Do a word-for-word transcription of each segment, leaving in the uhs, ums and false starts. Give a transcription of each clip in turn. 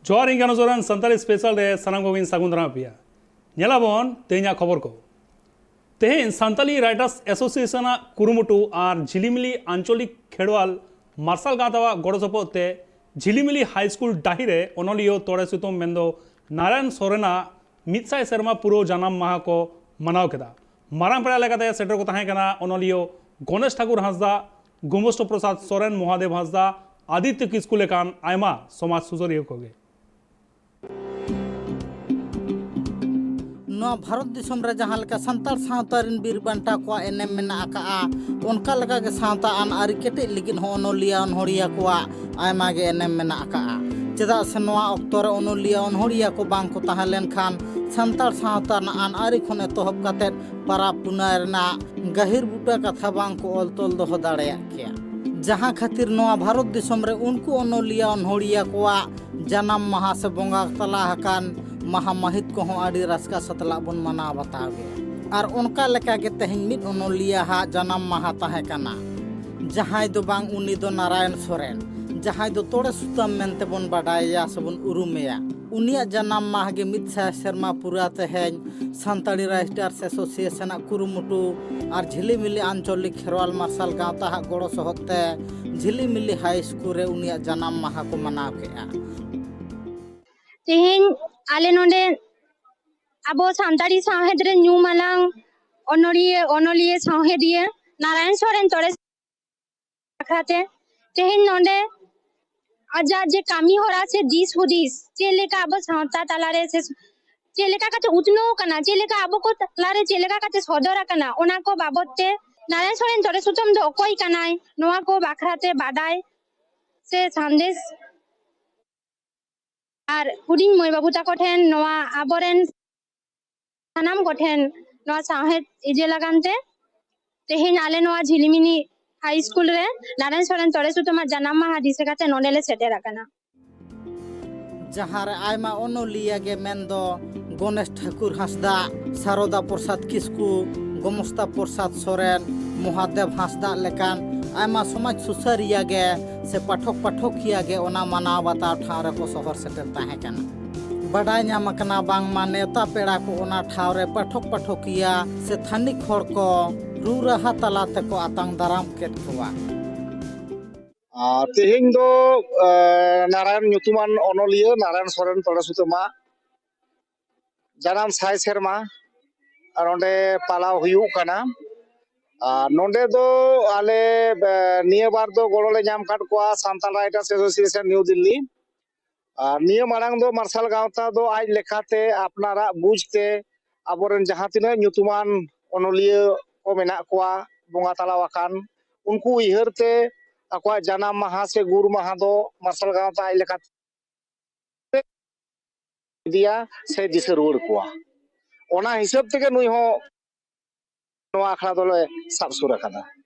ᱡᱚᱦᱟᱨ, ᱤᱧ ᱠᱟᱱᱩ ᱥᱚᱨᱮᱱ ᱥᱟᱱᱛᱟᱲᱤ ᱥᱯᱮᱥᱟᱞ ᱨᱮ ᱥᱟᱱᱟᱢ ᱠᱚᱜᱮᱧ ᱥᱟᱹᱜᱩᱱ ᱫᱟᱨᱟᱢ ᱯᱮᱭᱟ᱾ ᱧᱮᱞᱟᱵᱚᱱ ᱛᱮᱦᱮᱧᱟᱜ ᱠᱷᱚᱵᱚᱨ ᱠᱚ᱾ ᱛᱮᱦᱮᱧ ᱥᱟᱱᱛᱟᱲᱤ ᱨᱟᱭᱴᱟᱨᱥ ᱮᱥᱳᱥᱤᱭᱮᱥᱚᱱ ᱟᱜ ᱠᱩᱨᱩᱢᱩᱴᱩ ᱟᱨ ᱡᱷᱤᱞᱤᱢᱤᱞᱤ ᱟᱧᱪᱚᱞᱤᱠ ᱠᱷᱮᱨᱣᱟᱞ ᱢᱟᱨᱥᱟᱞ ᱜᱟᱶᱛᱟᱣᱟᱜ ᱜᱚᱲᱚ ᱥᱚᱯᱚᱦᱚᱫ ᱛᱮ ᱡᱷᱤᱞᱤᱢᱤᱞᱤ ᱦᱟᱭ ᱥᱠᱩᱞ ᱰᱟᱹᱦᱤ ᱨᱮ ᱚᱱᱚᱞᱤᱭᱟᱹ ᱛᱚᱲᱮ ᱥᱩᱛᱟᱹᱢ ᱢᱮᱱᱫᱚ ᱱᱟᱨᱟᱭᱚᱱ ᱥᱚᱨᱮᱱᱟᱜ ᱢᱤᱫ ᱥᱟᱭ ᱥᱮᱨᱢᱟ ᱯᱩᱨᱟᱹᱣ ᱡᱟᱱᱟᱢ ᱢᱟᱦᱟ ᱠᱚ ᱢᱟᱱᱟᱣ ᱠᱮᱫᱟ᱾ ᱢᱟᱨᱟᱝ ᱯᱮᱲᱟ ᱞᱮᱠᱟᱛᱮ ᱥᱮᱴᱮᱨ ᱠᱚ ᱛᱟᱦᱮᱸ ᱠᱟᱱᱟ ᱚᱱᱚᱞᱤᱭᱟᱹ ᱜᱚᱱᱮᱥ ᱴᱷᱟᱠᱩᱨ ᱦᱟᱸᱥᱫᱟ, ᱜᱳᱢᱚᱥᱛᱚ ᱯᱨᱚᱥᱟᱫᱽ ᱥᱚᱨᱮᱱ, ᱢᱚᱦᱟᱫᱮᱵ ᱦᱟᱸᱥᱫᱟ, ᱟᱫᱤᱛᱭᱚ ᱠᱤᱥᱠᱩ ᱞᱮᱠᱟᱱ ᱟᱭᱢᱟ ᱥᱚᱢᱟᱡᱽ ᱥᱩᱥᱟᱹᱨᱤᱭᱟᱹ ᱠᱚᱜᱮ᱾ ᱱᱚᱣᱟ ᱵᱷᱟᱨᱚᱛ ᱫᱤᱥᱚᱢ ᱨᱮ ᱡᱟᱦᱟᱸ ᱞᱮᱠᱟ ᱥᱟᱱᱛᱟᱲ ᱥᱟᱶᱛᱟ ᱨᱮᱱ ᱵᱤᱨ ᱵᱟᱱᱴᱟ ᱠᱚᱣᱟᱜ ᱮᱱᱮᱢ ᱢᱮᱱᱟᱜ ᱟᱠᱟᱜᱼᱟ, ᱚᱱᱠᱟ ᱞᱮᱠᱟ ᱜᱮ ᱥᱟᱶᱛᱟ ᱟᱹᱱ ᱟᱹᱨᱤ ᱠᱮᱴᱮᱡ ᱞᱟᱹᱜᱤᱫ ᱦᱚᱸ ᱚᱱᱚᱞᱤᱭᱟᱹ ᱚᱱᱚᱲᱦᱤᱭᱟᱹ ᱠᱚᱣᱟᱜ ᱟᱭᱢᱟ ᱜᱮ ᱮᱱᱮᱢ ᱢᱮᱱᱟᱜ ᱟᱠᱟᱜᱼᱟ᱾ ᱪᱮᱫᱟᱜ ᱥᱮ ᱱᱚᱣᱟ ᱚᱠᱛᱚ ᱨᱮ ᱚᱱᱚᱞᱤᱭᱟᱹ ᱚᱱᱚᱲᱦᱤᱭᱟᱹ ᱠᱚ ᱵᱟᱝ ᱠᱚ ᱛᱟᱦᱮᱸ ᱞᱮᱱᱠᱷᱟᱱ ᱥᱟᱱᱛᱟᱲ ᱥᱟᱶᱛᱟ ᱨᱮᱱᱟᱜ ᱟᱹᱱ ᱟᱹᱨᱤ ᱠᱷᱚᱱ ᱮᱛᱚᱦᱚᱵ ᱠᱟᱛᱮᱫ ᱯᱟᱨᱟᱵᱽ ᱯᱩᱱᱟᱹᱭ ᱨᱮᱱᱟᱜ ᱜᱟᱹᱦᱤᱨ ᱵᱩᱴᱟᱹ ᱠᱟᱛᱷᱟ ᱵᱟᱝ ᱠᱚ ᱚᱞ ᱛᱚᱞ ᱫᱚᱦᱚ ᱫᱟᱲᱮᱭᱟᱜ ᱠᱮᱭᱟ᱾ ᱡᱟᱦᱟᱸ ᱠᱷᱟᱹᱛᱤᱨ ᱱᱚᱣᱟ ᱵᱷᱟᱨᱚᱛ ᱫᱤᱥᱚᱢ ᱨᱮ ᱩᱱᱠᱩ ᱚᱱᱚᱞᱤᱭᱟᱹ ᱚᱱᱚᱲᱦᱤᱭᱟᱹ ᱠᱚᱣᱟᱜ ᱡᱟᱱᱟᱢ ᱢᱟᱦᱟ ᱥᱮ ᱵᱚᱸᱜᱟ ᱛᱟᱞᱟ ᱟᱠᱟᱱ ᱢᱟᱦᱟ ᱢᱟᱹᱦᱤᱛ ᱠᱚᱦᱚᱸ ᱟᱹᱰᱤ ᱨᱟᱹᱥᱠᱟᱹ ᱥᱟᱛᱞᱟᱜ ᱵᱚᱱ ᱢᱟᱱᱟᱣ ᱵᱟᱛᱟᱣ ᱜᱮᱭᱟ᱾ ᱟᱨ ᱚᱱᱠᱟ ᱞᱮᱠᱟ ᱜᱮ ᱛᱮᱦᱮᱧ ᱢᱤᱫ ᱚᱱᱚᱞᱤᱭᱟᱹ ᱦᱟᱜ ᱡᱟᱱᱟᱢ ᱢᱟᱦᱟ ᱛᱟᱦᱮᱸ ᱠᱟᱱᱟ, ᱡᱟᱦᱟᱸᱭ ᱫᱚ ᱵᱟᱝ ᱩᱱᱤ ᱫᱚ ᱱᱟᱨᱟᱭᱚᱱ ᱥᱚᱨᱮᱱ, ᱡᱟᱦᱟᱸᱭ ᱫᱚ ᱛᱚᱲᱮ ᱥᱩᱛᱟᱹᱢ ᱢᱮᱱᱛᱮ ᱵᱚᱱ ᱵᱟᱰᱟᱭᱮᱭᱟ ᱥᱮ ᱵᱚᱱ ᱩᱨᱩᱢᱮᱭᱟ᱾ ᱩᱱᱤᱭᱟᱜ ᱡᱟᱱᱟᱢ ᱢᱟᱦᱟ ᱜᱮ ᱢᱤᱫ ᱥᱟᱭ ᱥᱮᱨᱢᱟ ᱯᱩᱨᱟᱹ ᱛᱮᱦᱮᱧ ᱥᱟᱱᱛᱟᱲᱤ ᱨᱟᱭᱴᱟᱨᱥ ᱮᱥᱳᱥᱤᱭᱮᱥᱚᱱ ᱟᱜ ᱠᱩᱨᱩᱢᱩᱴᱩ ᱟᱨ ᱡᱷᱤᱞᱤᱢᱤᱞᱤ ᱟᱧᱪᱚᱞᱤᱠ ᱠᱷᱮᱨᱣᱟᱞ ᱢᱟᱨᱥᱟᱞ ᱜᱟᱶᱛᱟ ᱦᱟᱜ ᱜᱚᱲᱚ ᱥᱚᱦᱚᱫ ᱛᱮ ᱡᱷᱤᱞᱤᱢᱤᱞᱤ ᱦᱟᱭ ᱥᱠᱩᱞ ᱨᱮ ᱩᱱᱤᱭᱟᱜ ᱡᱟᱱᱟᱢ ᱢᱟᱦᱟ ᱠᱚ ᱢᱟᱱᱟᱣ ᱠᱮᱫᱼᱟ᱾ ᱛᱮᱦᱮᱧ ᱟᱞᱮ ᱱᱚᱰᱮ ᱟᱵᱚ ᱥᱟᱱᱛᱟᱲᱤ ᱥᱟᱶᱦᱮᱫ ᱨᱮ ᱧᱩᱢ ᱟᱱᱟᱝ ᱚᱱᱚᱲᱦᱤᱭᱟᱹ, ᱚᱱᱚᱞᱤᱭᱟᱹ, ᱥᱟᱶᱦᱮᱫᱤᱭᱟᱹ ᱱᱟᱨᱟᱭᱚᱱ ᱥᱚᱨᱮᱱ ᱛᱚᱲᱮ ᱵᱟᱠᱷᱨᱟᱛᱮ ᱛᱮᱦᱮᱧ ᱱᱚᱰᱮ ᱟᱡᱟᱜ ᱡᱮ ᱠᱟᱹᱢᱤ ᱦᱚᱨᱟ ᱥᱮ ᱫᱤᱥ ᱦᱩᱫᱤᱥ ᱪᱮᱫ ᱞᱮᱠᱟ ᱟᱵᱚ ᱥᱟᱶᱛᱟ ᱛᱟᱞᱟᱨᱮ ᱥᱮ ᱪᱮᱫ ᱞᱮᱠᱟ ᱠᱟᱛᱮ ᱩᱛᱱᱟᱹᱣ ᱠᱟᱱᱟ, ᱪᱮᱫ ᱞᱮᱠᱟ ᱟᱵᱚ ᱠᱚ ᱛᱟᱞᱟᱨᱮ ᱪᱮᱫ ᱞᱮᱠᱟ ᱠᱟᱛᱮ ᱥᱚᱫᱚᱨ ᱟᱠᱟᱱᱟ, ᱚᱱᱟ ᱠᱚ ᱵᱟᱵᱚᱛ ᱛᱮ ᱱᱟᱨᱟᱭᱚᱱ ᱥᱚᱨᱮᱱ ᱛᱚᱲᱮ ᱥᱩᱛᱟᱹᱢ ᱫᱚ ᱚᱠᱚᱭ ᱠᱟᱱᱟᱭ, ᱱᱚᱣᱟ ᱠᱚ ᱵᱟᱠᱷᱨᱟᱛᱮ ᱵᱟᱰᱟᱭ ᱥᱮ ᱥᱟᱸᱫᱮᱥ ᱟᱨ ᱦᱩᱰᱤᱧ ᱢᱟᱹᱭ ᱵᱟᱹᱵᱩ ᱛᱟᱠᱚ ᱴᱷᱮᱱ ᱱᱚᱣᱟ ᱟᱵᱚᱨᱮᱱ ᱥᱟᱱᱟᱢ ᱠᱚᱴᱷᱮᱱ ᱱᱚᱣᱟ ᱥᱟᱶᱦᱮᱫ ᱤᱡᱮ ᱞᱟᱜᱟᱱ ᱛᱮ ᱛᱮᱦᱮᱧ ᱟᱞᱮ ᱱᱚᱣᱟ ᱡᱷᱤᱞᱤᱢᱤᱞᱤ ᱦᱟᱭ ᱥᱠᱩᱞ ᱨᱮ ᱱᱟᱨᱟᱭᱚᱱ ᱥᱚᱨᱮᱱ ᱛᱚᱲᱮ ᱥᱩᱛᱟᱹᱢᱟᱜ ᱡᱟᱱᱟᱢ ᱢᱟᱦᱟ ᱫᱤᱥᱟᱹ ᱠᱟᱛᱮ ᱱᱚᱰᱮ ᱞᱮ ᱥᱮᱴᱮᱨ ᱟᱠᱟᱱᱟ᱾ ᱡᱟᱦᱟᱸ ᱨᱮ ᱟᱭᱢᱟ ᱚᱱᱚᱞᱤᱭᱟᱹ ᱜᱮ ᱢᱮᱱᱫᱚ ᱜᱚᱱᱮᱥ ᱴᱷᱟᱹᱠᱩᱨ ᱦᱟᱸᱥᱫᱟ, ᱥᱟᱨᱚᱫᱟ ᱯᱨᱚᱥᱟᱫᱽ ᱠᱤᱥᱠᱩ, ᱜᱚᱢᱚᱥᱛᱟ ᱯᱨᱚᱥᱟᱫᱽ ᱥᱚᱨᱮᱱ, ᱢᱚᱦᱟᱫᱮᱵ ᱦᱟᱸᱥᱫᱟ ᱞᱮᱠᱟᱱ ᱟᱭᱢᱟ ᱥᱚᱢᱟᱡᱽ ᱥᱩᱥᱟᱹᱨᱤᱭᱟᱹ ᱜᱮ ᱥᱮ ᱯᱟᱴᱷᱚᱠ ᱯᱟᱴᱷᱚᱠᱤᱭᱟᱹ ᱜᱮ ᱚᱱᱟ ᱢᱟᱱᱟᱣ ᱵᱟᱛᱟᱣ ᱴᱷᱟᱶ ᱨᱮᱠᱚ ᱥᱚᱦᱚᱨ ᱥᱮᱴᱮᱨ ᱛᱟᱦᱮᱸ ᱠᱟᱱᱟ᱾ ᱵᱟᱰᱟᱭ ᱧᱟᱢ ᱟᱠᱟᱱᱟ ᱵᱟᱝᱢᱟ ᱱᱮᱣᱛᱟ ᱯᱮᱲᱟ ᱠᱚ ᱚᱱᱟ ᱴᱷᱟᱶ ᱨᱮ ᱯᱟᱴᱷᱚᱠ ᱯᱟᱴᱷᱚᱠᱤᱭᱟᱹ ᱥᱮ ᱛᱷᱟᱹᱱᱤᱠ ᱦᱚᱲ ᱠᱚ ᱨᱩ ᱨᱟᱦᱟ ᱛᱟᱞᱟ ᱛᱮᱠᱚ ᱟᱛᱟᱝ ᱫᱟᱨᱟᱢ ᱠᱮᱫ ᱠᱚᱣᱟ᱾ ᱟᱨ ᱛᱮᱦᱮᱧ ᱫᱚ ᱮ, ᱱᱟᱨᱟᱭᱚᱱ ᱧᱩᱛᱩᱢᱟᱱ ᱚᱱᱚᱞᱤᱭᱟᱹ ᱱᱟᱨᱟᱭᱚᱱ ᱥᱚᱨᱮᱱ ᱛᱚᱲᱮ ᱥᱩᱛᱟᱹᱢᱟᱜ ᱡᱟᱱᱟᱢ ᱥᱟᱭ ᱥᱮᱨᱢᱟ ᱟᱨ ᱚᱸᱰᱮ ᱯᱟᱞᱟᱣ ᱦᱩᱭᱩᱜ ᱠᱟᱱᱟ᱾ ᱟᱨ ᱱᱚᱰᱮ ᱫᱚ ᱟᱞᱮ ᱮ, ᱱᱤᱭᱟᱹ ᱵᱟᱨ ᱫᱚ ᱜᱚᱲᱚ ᱞᱮ ᱧᱟᱢ ᱟᱠᱟᱫ ᱠᱚᱣᱟ Santhal writers association new Delhi. ᱟᱨ ᱱᱤᱭᱟᱹ ᱢᱟᱲᱟᱝ ᱫᱚ ᱢᱟᱨᱥᱟᱞ ᱜᱟᱶᱛᱟ ᱫᱚ ᱟᱡ ᱞᱮᱠᱟᱛᱮ ᱟᱯᱱᱟᱨᱟᱜ ᱵᱩᱡᱽ ᱛᱮ ᱟᱵᱚᱨᱮᱱ ᱡᱟᱦᱟᱸ ᱛᱤᱱᱟᱹᱜ ᱧᱩᱛᱩᱢᱟᱱ ᱚᱱᱚᱞᱤᱭᱟᱹ ᱠᱚ ᱢᱮᱱᱟᱜ ᱠᱚᱣᱟ, ᱵᱚᱸᱜᱟ ᱛᱟᱞᱟ ᱟᱠᱟᱱ, ᱩᱱᱠᱩ ᱩᱭᱦᱟᱹᱨ ᱛᱮ ᱟᱠᱚᱣᱟᱜ ᱡᱟᱱᱟᱢ ᱢᱟᱦᱟ ᱥᱮ ᱜᱩᱨ ᱢᱟᱦᱟ ᱫᱚ ᱢᱟᱨᱥᱟᱞ ᱜᱟᱶᱛᱟ ᱟᱡ ᱞᱮᱠᱟᱛᱮ ᱤᱫᱤᱭᱟ ᱥᱮ ᱫᱤᱥᱟᱹ ᱨᱩᱣᱟᱹᱲ ᱠᱚᱣᱟ᱾ ᱚᱱᱟ ᱦᱤᱥᱟᱹᱵ ᱛᱮᱜᱮ ᱱᱩᱭ ᱦᱚᱸ ᱱᱚᱣᱟ ᱟᱠᱷᱲᱟ ᱫᱚᱞᱮ ᱥᱟᱵ ᱥᱩᱨ ᱟᱠᱟᱫᱟ᱾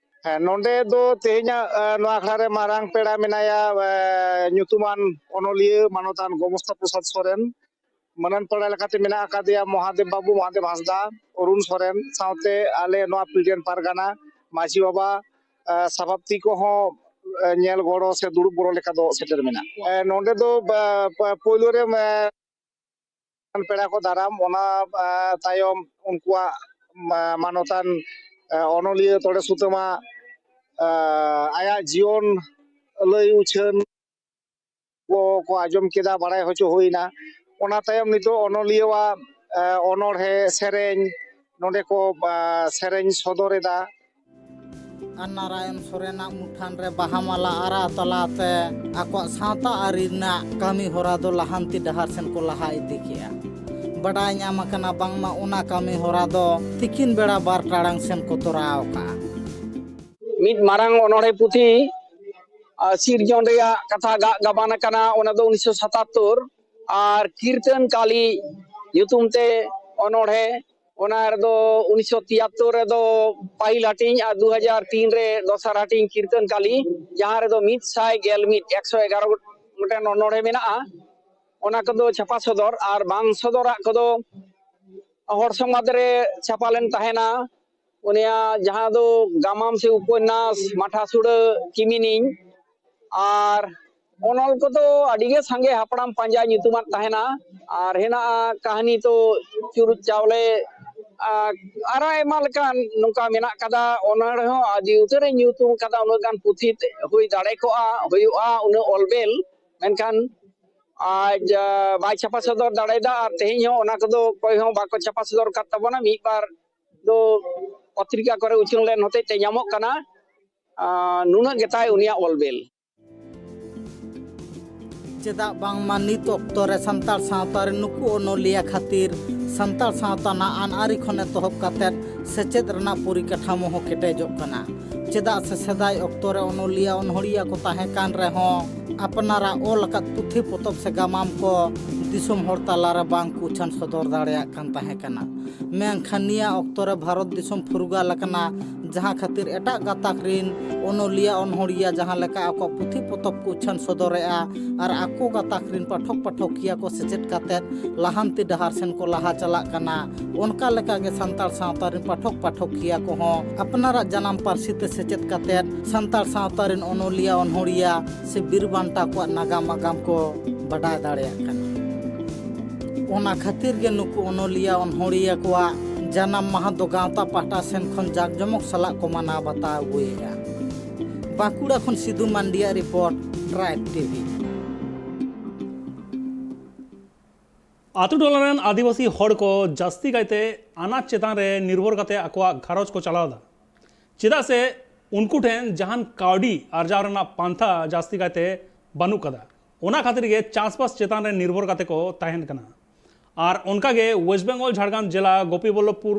ᱦᱮᱸ, ᱱᱚᱰᱮ ᱫᱚ ᱛᱮᱦᱮᱧᱟᱜ ᱮ, ᱱᱚᱣᱟ ᱟᱠᱷᱲᱟ ᱨᱮ ᱢᱟᱨᱟᱝ ᱯᱮᱲᱟ ᱢᱮᱱᱟᱭᱟ ᱮ, ᱧᱩᱛᱩᱢᱟᱱ ᱚᱱᱚᱞᱤᱭᱟᱹ ᱢᱟᱱᱚᱛᱟᱱ ᱜᱳᱢᱚᱥᱛᱟ ᱯᱨᱚᱥᱟᱫᱽ ᱥᱚᱨᱮᱱ᱾ ᱢᱟᱹᱱᱟᱱ ᱯᱮᱲᱟ ᱞᱮᱠᱟᱛᱮ ᱢᱮᱱᱟᱜ ᱟᱠᱟᱫᱮᱭᱟ ᱢᱚᱦᱟᱫᱮᱵ ᱵᱟᱹᱵᱩ, ᱢᱚᱦᱟᱫᱮᱵ ᱦᱟᱸᱥᱫᱟ, ᱚᱨᱩᱱ ᱥᱚᱨᱮᱱ, ᱥᱟᱶᱛᱮ ᱟᱞᱮ ᱱᱚᱣᱟ ᱯᱤᱲᱮᱱ ᱯᱟᱨᱜᱟᱱᱟ ᱢᱟᱹᱡᱷᱤ ᱵᱟᱵᱟ, ᱮ, ᱥᱟᱵᱟᱯᱛᱤ ᱠᱚᱦᱚᱸ ᱮ, ᱧᱮᱞ ᱜᱚᱲᱚ ᱥᱮ ᱫᱩᱲᱩᱵ ᱜᱚᱲᱚ ᱞᱮᱠᱟ ᱫᱚ ᱥᱮᱴᱮᱨ ᱢᱮᱱᱟᱜ ᱠᱚᱣᱟ᱾ ᱮ, ᱱᱚᱰᱮ ᱫᱚ ᱮ, ᱯᱳᱭᱞᱳ ᱨᱮ ᱮ, ᱯᱮᱲᱟ ᱠᱚ ᱫᱟᱨᱟᱢ, ᱚᱱᱟ ᱮ, ᱛᱟᱭᱚᱢ ᱩᱱᱠᱩᱣᱟᱜ ᱢᱟ-, ᱢᱟᱱᱚᱛᱟᱱ ᱮ, ᱚᱱᱚᱞᱤᱭᱟᱹ ᱛᱚᱲᱮ ᱥᱩᱛᱟᱹᱢᱟᱜ ᱮ, ᱟᱭᱟᱜ ᱡᱤᱭᱚᱱ ᱞᱟᱹᱭ ᱩᱪᱷᱟᱹᱱ ᱠᱚ ᱠᱚ ᱟᱸᱡᱚᱢ ᱠᱮᱫᱟ, ᱵᱟᱲᱟᱭ ᱦᱚᱪᱚ ᱦᱩᱭᱱᱟ᱾ ᱚᱱᱟ ᱛᱟᱭᱚᱢ ᱱᱤᱛᱚᱜ ᱚᱱᱚᱞᱤᱭᱟᱹᱣᱟᱜ ᱮ, ᱚᱱᱚᱬᱦᱮ, ᱥᱮᱨᱮᱧ ᱱᱚᱰᱮ ᱠᱚ ᱮ, ᱥᱮᱨᱮᱧ ᱥᱚᱫᱚᱨ ᱮᱫᱟ᱾ ᱟᱨ ᱱᱟᱨᱟᱭᱚᱱ ᱥᱚᱨᱮᱱᱟᱜ ᱢᱩᱴᱷᱟᱹᱱ ᱨᱮ ᱵᱟᱦᱟ ᱢᱟᱞᱟ ᱟᱨᱟᱣ ᱛᱟᱞᱟᱛᱮ ᱟᱠᱚᱣᱟᱜ ᱥᱟᱶᱛᱟ ᱟᱹᱨᱤ ᱨᱮᱱᱟᱜ ᱠᱟᱹᱢᱤ ᱦᱚᱨᱟ ᱫᱚ ᱞᱟᱦᱟᱱᱛᱤ ᱰᱟᱦᱟᱨ ᱥᱮᱱ ᱠᱚ ᱞᱟᱦᱟ ᱤᱫᱤ ᱠᱮᱜᱼᱟ᱾ ᱵᱟᱰᱟᱭ ᱧᱟᱢ ᱟᱠᱟᱱᱟ ᱵᱟᱝᱢᱟ ᱚᱱᱟ ᱠᱟᱹᱢᱤ ᱦᱚᱨᱟ ᱫᱚ ᱛᱤᱠᱤᱱ ᱵᱮᱲᱟ ᱵᱟᱨ ᱴᱟᱲᱟᱝ ᱥᱮᱱ ᱠᱚ ᱛᱚᱨᱟᱣ ᱟᱠᱟᱜᱼᱟ᱾ ᱢᱤᱫ ᱢᱟᱨᱟᱝ ᱚᱱᱚᱬᱦᱮ ᱯᱩᱛᱷᱤ ᱟᱨ ᱥᱤᱨᱡᱚᱱ ᱨᱮᱭᱟᱜ ᱠᱟᱛᱷᱟ ᱜᱟᱜ ᱜᱟᱵᱟᱱ ᱟᱠᱟᱱᱟ, ᱚᱱᱟ ᱫᱚ ᱩᱱᱤᱥᱥᱚ ᱥᱟᱛᱟᱛᱛᱳᱨ, ᱟᱨ ᱠᱤᱨᱛᱚᱱ ᱠᱟᱞᱤ ᱧᱩᱛᱩᱢ ᱛᱮ ᱚᱱᱚᱬᱦᱮ, ᱚᱱᱟ ᱨᱮᱫᱚ ᱩᱱᱤᱥᱥᱚ ᱛᱤᱭᱟᱛᱛᱳᱨ ᱨᱮᱫᱚ ᱯᱟᱹᱦᱤᱞ ᱦᱟᱹᱴᱤᱧ ᱟᱨ ᱫᱩ ᱦᱟᱡᱟᱨ ᱛᱤᱱ ᱨᱮ ᱫᱚᱥᱟᱨ ᱦᱟᱹᱴᱤᱧ ᱠᱤᱨᱛᱚᱱ ᱠᱟᱞᱤ, ᱡᱟᱦᱟᱸ ᱨᱮᱫᱚ ᱢᱤᱫ ᱥᱟᱭ ᱜᱮᱞ ᱢᱤᱫ, ᱮᱠᱥᱚ ᱮᱜᱟᱨᱚ ᱜᱚᱴᱮᱱ ᱚᱱᱚᱬᱦᱮ ᱢᱮᱱᱟᱜᱼᱟ᱾ ᱚᱱᱟ ᱠᱚᱫᱚ ᱪᱷᱟᱯᱟ ᱥᱚᱫᱚᱨ, ᱟᱨ ᱵᱟᱝ ᱥᱚᱫᱚᱨᱟᱜ ᱠᱚᱫᱚ ᱦᱚᱲ ᱥᱚᱢᱟᱡᱽ ᱨᱮ ᱪᱷᱟᱯᱟ ᱞᱮᱱ ᱛᱟᱦᱮᱱᱟ᱾ ᱩᱱᱤᱭᱟᱜ ᱡᱟᱦᱟᱸ ᱫᱚ ᱜᱟᱢᱟᱢ ᱥᱮ ᱩᱯᱚᱱᱱᱟᱥ ᱢᱟᱴᱷᱟ ᱥᱩᱲᱟᱹ ᱠᱤᱢᱤᱱᱤᱧ, ᱟᱨ ᱚᱱᱚᱞ ᱠᱚᱫᱚ ᱟᱹᱰᱤ ᱜᱮ ᱥᱟᱸᱜᱮ ᱦᱟᱯᱲᱟᱢ ᱯᱟᱸᱡᱟ ᱧᱩᱛᱩᱢᱟᱱ ᱛᱟᱦᱮᱱᱟ᱾ ᱟᱨ ᱦᱮᱱᱟᱜᱼᱟ ᱠᱟᱹᱦᱱᱤ ᱛᱚ ᱪᱩᱨᱩᱡ ᱪᱟᱣᱞᱮ, ᱟᱨ ᱟᱨᱚ ᱟᱭᱢᱟ ᱞᱮᱠᱟᱱ ᱱᱚᱝᱠᱟ ᱢᱮᱱᱟᱜ ᱠᱟᱫᱟ᱾ ᱚᱱᱟ ᱨᱮᱦᱚᱸ ᱟᱹᱰᱤ ᱩᱛᱟᱹᱨ ᱮ ᱧᱩᱛᱩᱢ ᱠᱟᱫᱟ, ᱩᱱᱟᱹᱜ ᱜᱟᱱ ᱯᱩᱛᱷᱤ ᱦᱩᱭ ᱫᱟᱲᱮ ᱠᱚᱜᱼᱟ, ᱦᱩᱭᱩᱜᱼᱟ ᱩᱱᱟᱹᱜ ᱚᱞᱵᱮᱞ, ᱢᱮᱱᱠᱷᱟᱱ ᱟᱡ ᱵᱟᱭ ᱪᱷᱟᱯᱟ ᱥᱚᱫᱚᱨ ᱫᱟᱲᱮᱭᱟᱫᱟ᱾ ᱟᱨ ᱛᱮᱦᱮᱧ ᱦᱚᱸ ᱚᱱᱟ ᱠᱚᱫᱚ ᱚᱠᱚᱭ ᱦᱚᱸ ᱵᱟᱠᱚ ᱪᱷᱟᱯᱟ ᱥᱚᱫᱚᱨ ᱠᱟᱫ ᱛᱟᱵᱚᱱᱟ᱾ ᱢᱤᱫ ᱵᱟᱨ ᱫᱚ ᱯᱚᱛᱨᱤᱠᱟ ᱠᱚᱨᱮ ᱩᱪᱷᱟᱹᱱ ᱞᱮᱱ ᱦᱚᱛᱮᱡ ᱛᱮ ᱧᱟᱢᱚᱜ ᱠᱟᱱᱟ᱾ ᱟᱨ ᱱᱩᱱᱟᱹᱜ ᱜᱮᱛᱟᱭ ᱩᱱᱤᱭᱟᱜ ᱚᱞ ᱵᱮᱞ᱾ ᱪᱮᱫᱟᱜ ᱵᱟᱝᱢᱟ ᱱᱤᱛ ᱚᱠᱛᱚ ᱨᱮ ᱥᱟᱱᱛᱟᱲ ᱥᱟᱶᱛᱟ ᱨᱮ ᱱᱩᱠᱩ ᱚᱱᱚᱞᱤᱭᱟᱹ ᱠᱷᱟᱹᱛᱤᱨ ᱥᱟᱱᱛᱟᱲ ᱥᱟᱶᱛᱟ ᱨᱮᱱᱟᱜ ᱟᱹᱱ ᱟᱹᱨᱤ ᱠᱷᱚᱱ ᱮᱛᱚᱦᱚᱵ ᱠᱟᱛᱮᱫ ᱥᱮᱪᱮᱫ ᱨᱮᱱᱟᱜ ᱯᱚᱨᱤᱠᱟᱴᱷᱟᱢᱳ ᱦᱚᱸ ᱠᱮᱴᱮᱡᱚᱜ ᱠᱟᱱᱟ᱾ ᱪᱮᱫᱟᱜ ᱥᱮ ᱥᱮᱫᱟᱭ ᱚᱠᱛᱚ ᱨᱮ ᱚᱱᱚᱞᱤᱭᱟᱹ ᱚᱱᱚᱲᱦᱤᱭᱟᱹ ᱠᱚ ᱛᱟᱦᱮᱸ ᱠᱟᱱ ᱨᱮᱦᱚᱸ ᱟᱯᱱᱟᱨᱟᱜ ᱚᱞ ᱟᱠᱟᱫ ᱯᱩᱛᱷᱤ ᱯᱚᱛᱚᱵ ᱥᱮ ᱜᱟᱢᱟᱢ ᱠᱚ ᱫᱤᱥᱚᱢ ᱦᱚᱲ ᱛᱟᱞᱟᱨᱮ ᱵᱟᱝ ᱠᱚ ᱩᱪᱷᱟᱹᱱ ᱥᱚᱫᱚᱨ ᱫᱟᱲᱮᱭᱟᱜ ᱠᱟᱱ ᱛᱟᱦᱮᱸ ᱠᱟᱱᱟ᱾ ᱢᱮᱱᱠᱷᱟᱱ ᱱᱤᱭᱟᱹ ᱚᱠᱛᱚ ᱨᱮ ᱵᱷᱟᱨᱚᱛ ᱫᱤᱥᱚᱢ ᱯᱷᱩᱨᱜᱟᱹᱞ ᱟᱠᱟᱱᱟ, ᱡᱟᱦᱟᱸ ᱠᱷᱟᱹᱛᱤᱨ ᱮᱴᱟᱜ ᱜᱟᱛᱟᱠ ᱨᱤᱱ ᱚᱱᱚᱞᱤᱭᱟᱹ ᱚᱱᱚᱲᱦᱤᱭᱟᱹ ᱡᱟᱦᱟᱸ ᱞᱮᱠᱟ ᱟᱠᱚᱣᱟᱜ ᱯᱩᱛᱷᱤ ᱯᱚᱛᱚᱵ ᱠᱚ ᱩᱪᱷᱟᱹᱱ ᱥᱚᱫᱚᱨᱮᱜᱼᱟ ᱟᱨ ᱟᱠᱚ ᱜᱟᱛᱟᱠ ᱨᱤᱱ ᱯᱟᱴᱷᱚᱠ ᱯᱟᱴᱷᱚᱠᱤᱭᱟᱹ ᱠᱚ ᱥᱮᱪᱮᱫ ᱠᱟᱛᱮᱫ ᱞᱟᱦᱟᱱᱛᱤ ᱰᱟᱦᱟᱨ ᱥᱮᱱ ᱠᱚ ᱞᱟᱦᱟ ᱪᱟᱞᱟᱜ ᱠᱟᱱᱟ, ᱚᱱᱠᱟ ᱞᱮᱠᱟᱜᱮ ᱥᱟᱱᱛᱟᱲ ᱥᱟᱶᱛᱟ ᱨᱤᱱ ᱯᱟᱴᱷᱚᱠ ᱯᱟᱴᱷᱚᱠᱤᱭᱟᱹ ᱠᱚᱦᱚᱸ ᱟᱯᱱᱟᱨᱟᱜ ᱡᱟᱱᱟᱢ ᱯᱟᱹᱨᱥᱤ ᱛᱮ ᱥᱮᱪᱮᱫ ᱠᱟᱛᱮᱫ ᱥᱟᱱᱛᱟᱲ ᱥᱟᱶᱛᱟ ᱨᱤᱱ ᱚᱱᱚᱞᱤᱭᱟᱹ ᱚᱱᱚᱲᱦᱤᱭᱟᱹ ᱥᱮ ᱵᱤᱨ ᱵᱟᱱᱴᱟ ᱠᱚᱣᱟᱜ ᱱᱟᱜᱟᱢ ᱟᱜᱟᱢ ᱠᱚ ᱵᱟᱰᱟᱭ ᱫᱟᱲᱮᱭᱟᱜ ᱠᱟᱱᱟ᱾ ᱚᱱᱟ ᱠᱷᱟᱹᱛᱤᱨ ᱜᱮ ᱱᱩᱠᱩ ᱚᱱᱚᱞᱤᱭᱟᱹ ᱚᱱᱚᱲᱦᱤᱭᱟᱹ ᱠᱚᱣᱟᱜ ᱡᱟᱱᱟᱢ ᱢᱟᱦᱟ ᱫᱚ ᱜᱟᱶᱛᱟ ᱯᱟᱦᱴᱟ ᱥᱮᱱ ᱠᱷᱚᱱ ᱡᱟᱠ ᱡᱚᱢᱚᱠ ᱥᱟᱞᱟᱜ ᱠᱚ ᱢᱟᱱᱟᱣ ᱵᱟᱛᱟᱣ ᱟᱹᱜᱩᱭᱮᱫᱼᱟ᱾ ᱵᱟᱸᱠᱩᱲᱟ ᱠᱷᱚᱱ ᱥᱤᱫᱩ ᱢᱟᱱᱰᱤᱭᱟᱜ ᱨᱤᱯᱳᱨᱴ, ᱴᱨᱟᱭᱤᱵᱽ ᱴᱤᱵᱷᱤ᱾ ᱟᱛᱳ ᱴᱚᱞᱟ ᱨᱮᱱ ᱟᱹᱫᱤᱵᱟᱹᱥᱤ ᱦᱚᱲ ᱠᱚ ᱡᱟᱹᱥᱛᱤ ᱠᱟᱭᱛᱮ ᱟᱱᱟᱡ ᱪᱮᱛᱟᱱ ᱨᱮ ᱱᱤᱨᱵᱷᱚᱨ ᱠᱟᱛᱮ ᱟᱠᱚᱣᱟᱜ ᱜᱷᱟᱨᱚᱸᱡᱽ ᱠᱚ ᱪᱟᱞᱟᱣ ᱮᱫᱟ᱾ ᱪᱮᱫᱟᱜ ᱥᱮ ᱩᱱᱠᱩ ᱴᱷᱮᱱ ᱡᱟᱦᱟᱱ ᱠᱟᱹᱣᱰᱤ ᱟᱨᱡᱟᱣ ᱨᱮᱱᱟᱜ ᱯᱟᱱᱛᱷᱟ ᱡᱟᱹᱥᱛᱤ ᱠᱟᱭᱛᱮ ᱵᱟᱹᱱᱩᱜ ᱠᱟᱫᱟ᱾ ᱚᱱᱟ ᱠᱷᱟᱹᱛᱤᱨ ᱜᱮ ᱪᱟᱥᱵᱟᱥ ᱪᱮᱛᱟᱱ ᱨᱮ ᱱᱤᱨᱵᱷᱚᱨ ᱠᱟᱛᱮ ᱠᱚ ᱛᱟᱦᱮᱱ ᱠᱟᱱᱟ᱾ ᱟᱨ ᱚᱱᱠᱟᱜᱮ ᱳᱭᱮᱥᱴ ᱵᱮᱝᱜᱚᱞ ᱡᱷᱟᱲᱜᱨᱟᱢ ᱡᱮᱞᱟ ᱜᱳᱯᱤᱵᱚᱞᱞᱚᱵᱷᱯᱩᱨ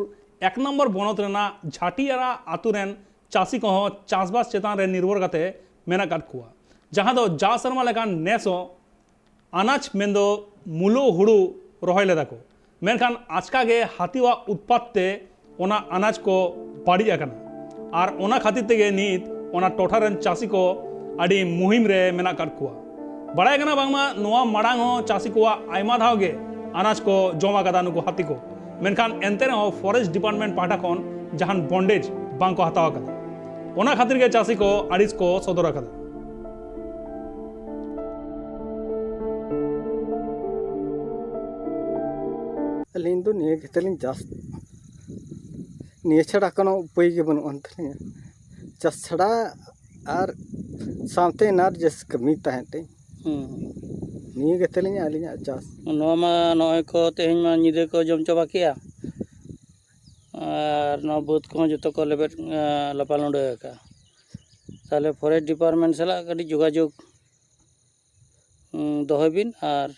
ᱮᱠ ᱱᱚᱢᱵᱚᱨ ᱵᱚᱱᱚᱛ ᱨᱮᱱᱟᱜ ᱡᱷᱟᱴᱤᱭᱟᱨᱟ ᱟᱛᱳ ᱨᱮᱱ ᱪᱟᱹᱥᱤ ᱠᱚᱦᱚᱸ ᱪᱟᱥᱵᱟᱥ ᱪᱮᱛᱟᱱ ᱨᱮ ᱱᱤᱨᱵᱷᱚᱨ ᱠᱟᱛᱮ ᱢᱮᱱᱟᱜ ᱟᱠᱟᱫ ᱠᱚᱣᱟ, ᱡᱟᱦᱟᱸ ᱫᱚ ᱡᱟᱣ ᱥᱮᱨᱢᱟ ᱞᱮᱠᱟᱱ ᱱᱮᱥ ᱦᱚᱸ ᱟᱱᱟᱡᱽ ᱢᱮᱱᱫᱚ ᱢᱩᱞᱳ ᱦᱩᱲᱩ ᱨᱚᱦᱚᱭ ᱞᱮᱫᱟ ᱠᱚ, ᱢᱮᱱᱠᱷᱟᱱ ᱟᱪᱠᱟ ᱜᱮ ᱦᱟᱹᱛᱤᱣᱟᱜ ᱩᱛᱯᱟᱛ ᱛᱮ ᱚᱱᱟ ᱟᱱᱟᱡᱽ ᱠᱚ ᱵᱟᱹᱲᱤᱡ ᱟᱠᱟᱱᱟ᱾ ᱟᱨ ᱚᱱᱟ ᱠᱷᱟᱹᱛᱤᱨ ᱛᱮᱜᱮ ᱱᱤᱛ ᱚᱱᱟ ᱴᱚᱴᱷᱟ ᱨᱮᱱ ᱪᱟᱹᱥᱤ ᱠᱚ ᱟᱹᱰᱤ ᱢᱩᱦᱤᱢ ᱨᱮ ᱢᱮᱱᱟᱜ ᱟᱠᱟᱫ ᱠᱚᱣᱟ᱾ ᱵᱟᱲᱟᱭ ᱠᱟᱱᱟ ᱵᱟᱝᱢᱟ ᱱᱚᱣᱟ ᱢᱟᱲᱟᱝ ᱦᱚᱸ ᱪᱟᱹᱥᱤ ᱠᱚᱣᱟᱜ ᱟᱭᱢᱟ ᱫᱷᱟᱣ ᱜᱮ ᱟᱱᱟᱡᱽ ᱠᱚ ᱡᱚᱢ ᱟᱠᱟᱫᱟ ᱱᱩᱠᱩ ᱦᱟᱹᱛᱤ ᱠᱚ, ᱢᱮᱱᱠᱷᱟᱱ ᱮᱱᱛᱮ ᱨᱮᱦᱚᱸ ᱯᱷᱚᱨᱮᱥᱴ ᱰᱤᱯᱟᱨᱴᱢᱮᱱᱴ ᱯᱟᱦᱴᱟ ᱠᱷᱚᱱ ᱡᱟᱦᱟᱱ ᱵᱚᱱᱰᱮᱡᱽ ᱵᱟᱝ ᱠᱚ ᱦᱟᱛᱟᱣ ᱟᱠᱟᱫᱟ᱾ ᱚᱱᱟ ᱠᱷᱟᱹᱛᱤᱨ ᱜᱮ ᱪᱟᱹᱥᱤ ᱠᱚ ᱟᱹᱲᱤᱥ ᱠᱚ ᱥᱚᱫᱚᱨ ᱟᱠᱟᱫᱟ᱾ ᱟᱹᱞᱤᱧ ᱫᱚ ᱱᱤᱭᱟᱹ ᱜᱮᱛᱟᱞᱤᱧ ᱪᱟᱥ, ᱱᱤᱭᱟᱹ ᱪᱷᱟᱲᱟ ᱠᱳᱱᱳ ᱩᱯᱟᱹᱭ ᱜᱮ ᱵᱟᱹᱱᱩᱜ ᱟᱱ ᱛᱟᱹᱞᱤᱧᱟ᱾ ᱪᱟᱥ ᱪᱷᱟᱲᱟ ᱟᱨ ᱥᱟᱶᱛᱮ ᱱᱟᱨ ᱡᱟᱹᱥ ᱠᱟᱹᱢᱤ ᱛᱟᱦᱮᱸᱫ ᱛᱮ᱾ ᱦᱩᱸ᱾ ᱱᱤᱭᱟᱹ ᱜᱮᱛᱟᱞᱤᱧ ᱟᱹᱞᱤᱧᱟᱜ ᱪᱟᱥ᱾ ᱱᱚᱣᱟ ᱢᱟ ᱱᱚᱜᱼᱚᱭ ᱠᱚ ᱛᱮᱦᱮᱧ ᱢᱟ ᱧᱤᱫᱟᱹ ᱠᱚ ᱡᱚᱢ ᱪᱟᱵᱟ ᱠᱮᱜᱼᱟ᱾ ᱟᱨ ᱱᱚᱣᱟ ᱵᱟᱹᱫᱽ ᱠᱚᱦᱚᱸ ᱡᱚᱛᱚ ᱠᱚ ᱞᱮᱵᱮᱫ, ᱮᱸ, ᱞᱟᱯᱟ ᱞᱩᱸᱰᱟᱹ ᱟᱠᱟᱫᱼᱟ᱾ ᱛᱟᱦᱚᱞᱮ ᱯᱷᱚᱨᱮᱥᱴ ᱰᱤᱯᱟᱨᱴᱢᱮᱱᱴ ᱥᱟᱞᱟᱜ ᱠᱟᱹᱴᱤᱡ ᱡᱳᱜᱟᱡᱳᱜᱽ, ᱩᱸ, ᱫᱚᱦᱚᱭ ᱵᱤᱱ ᱟᱨ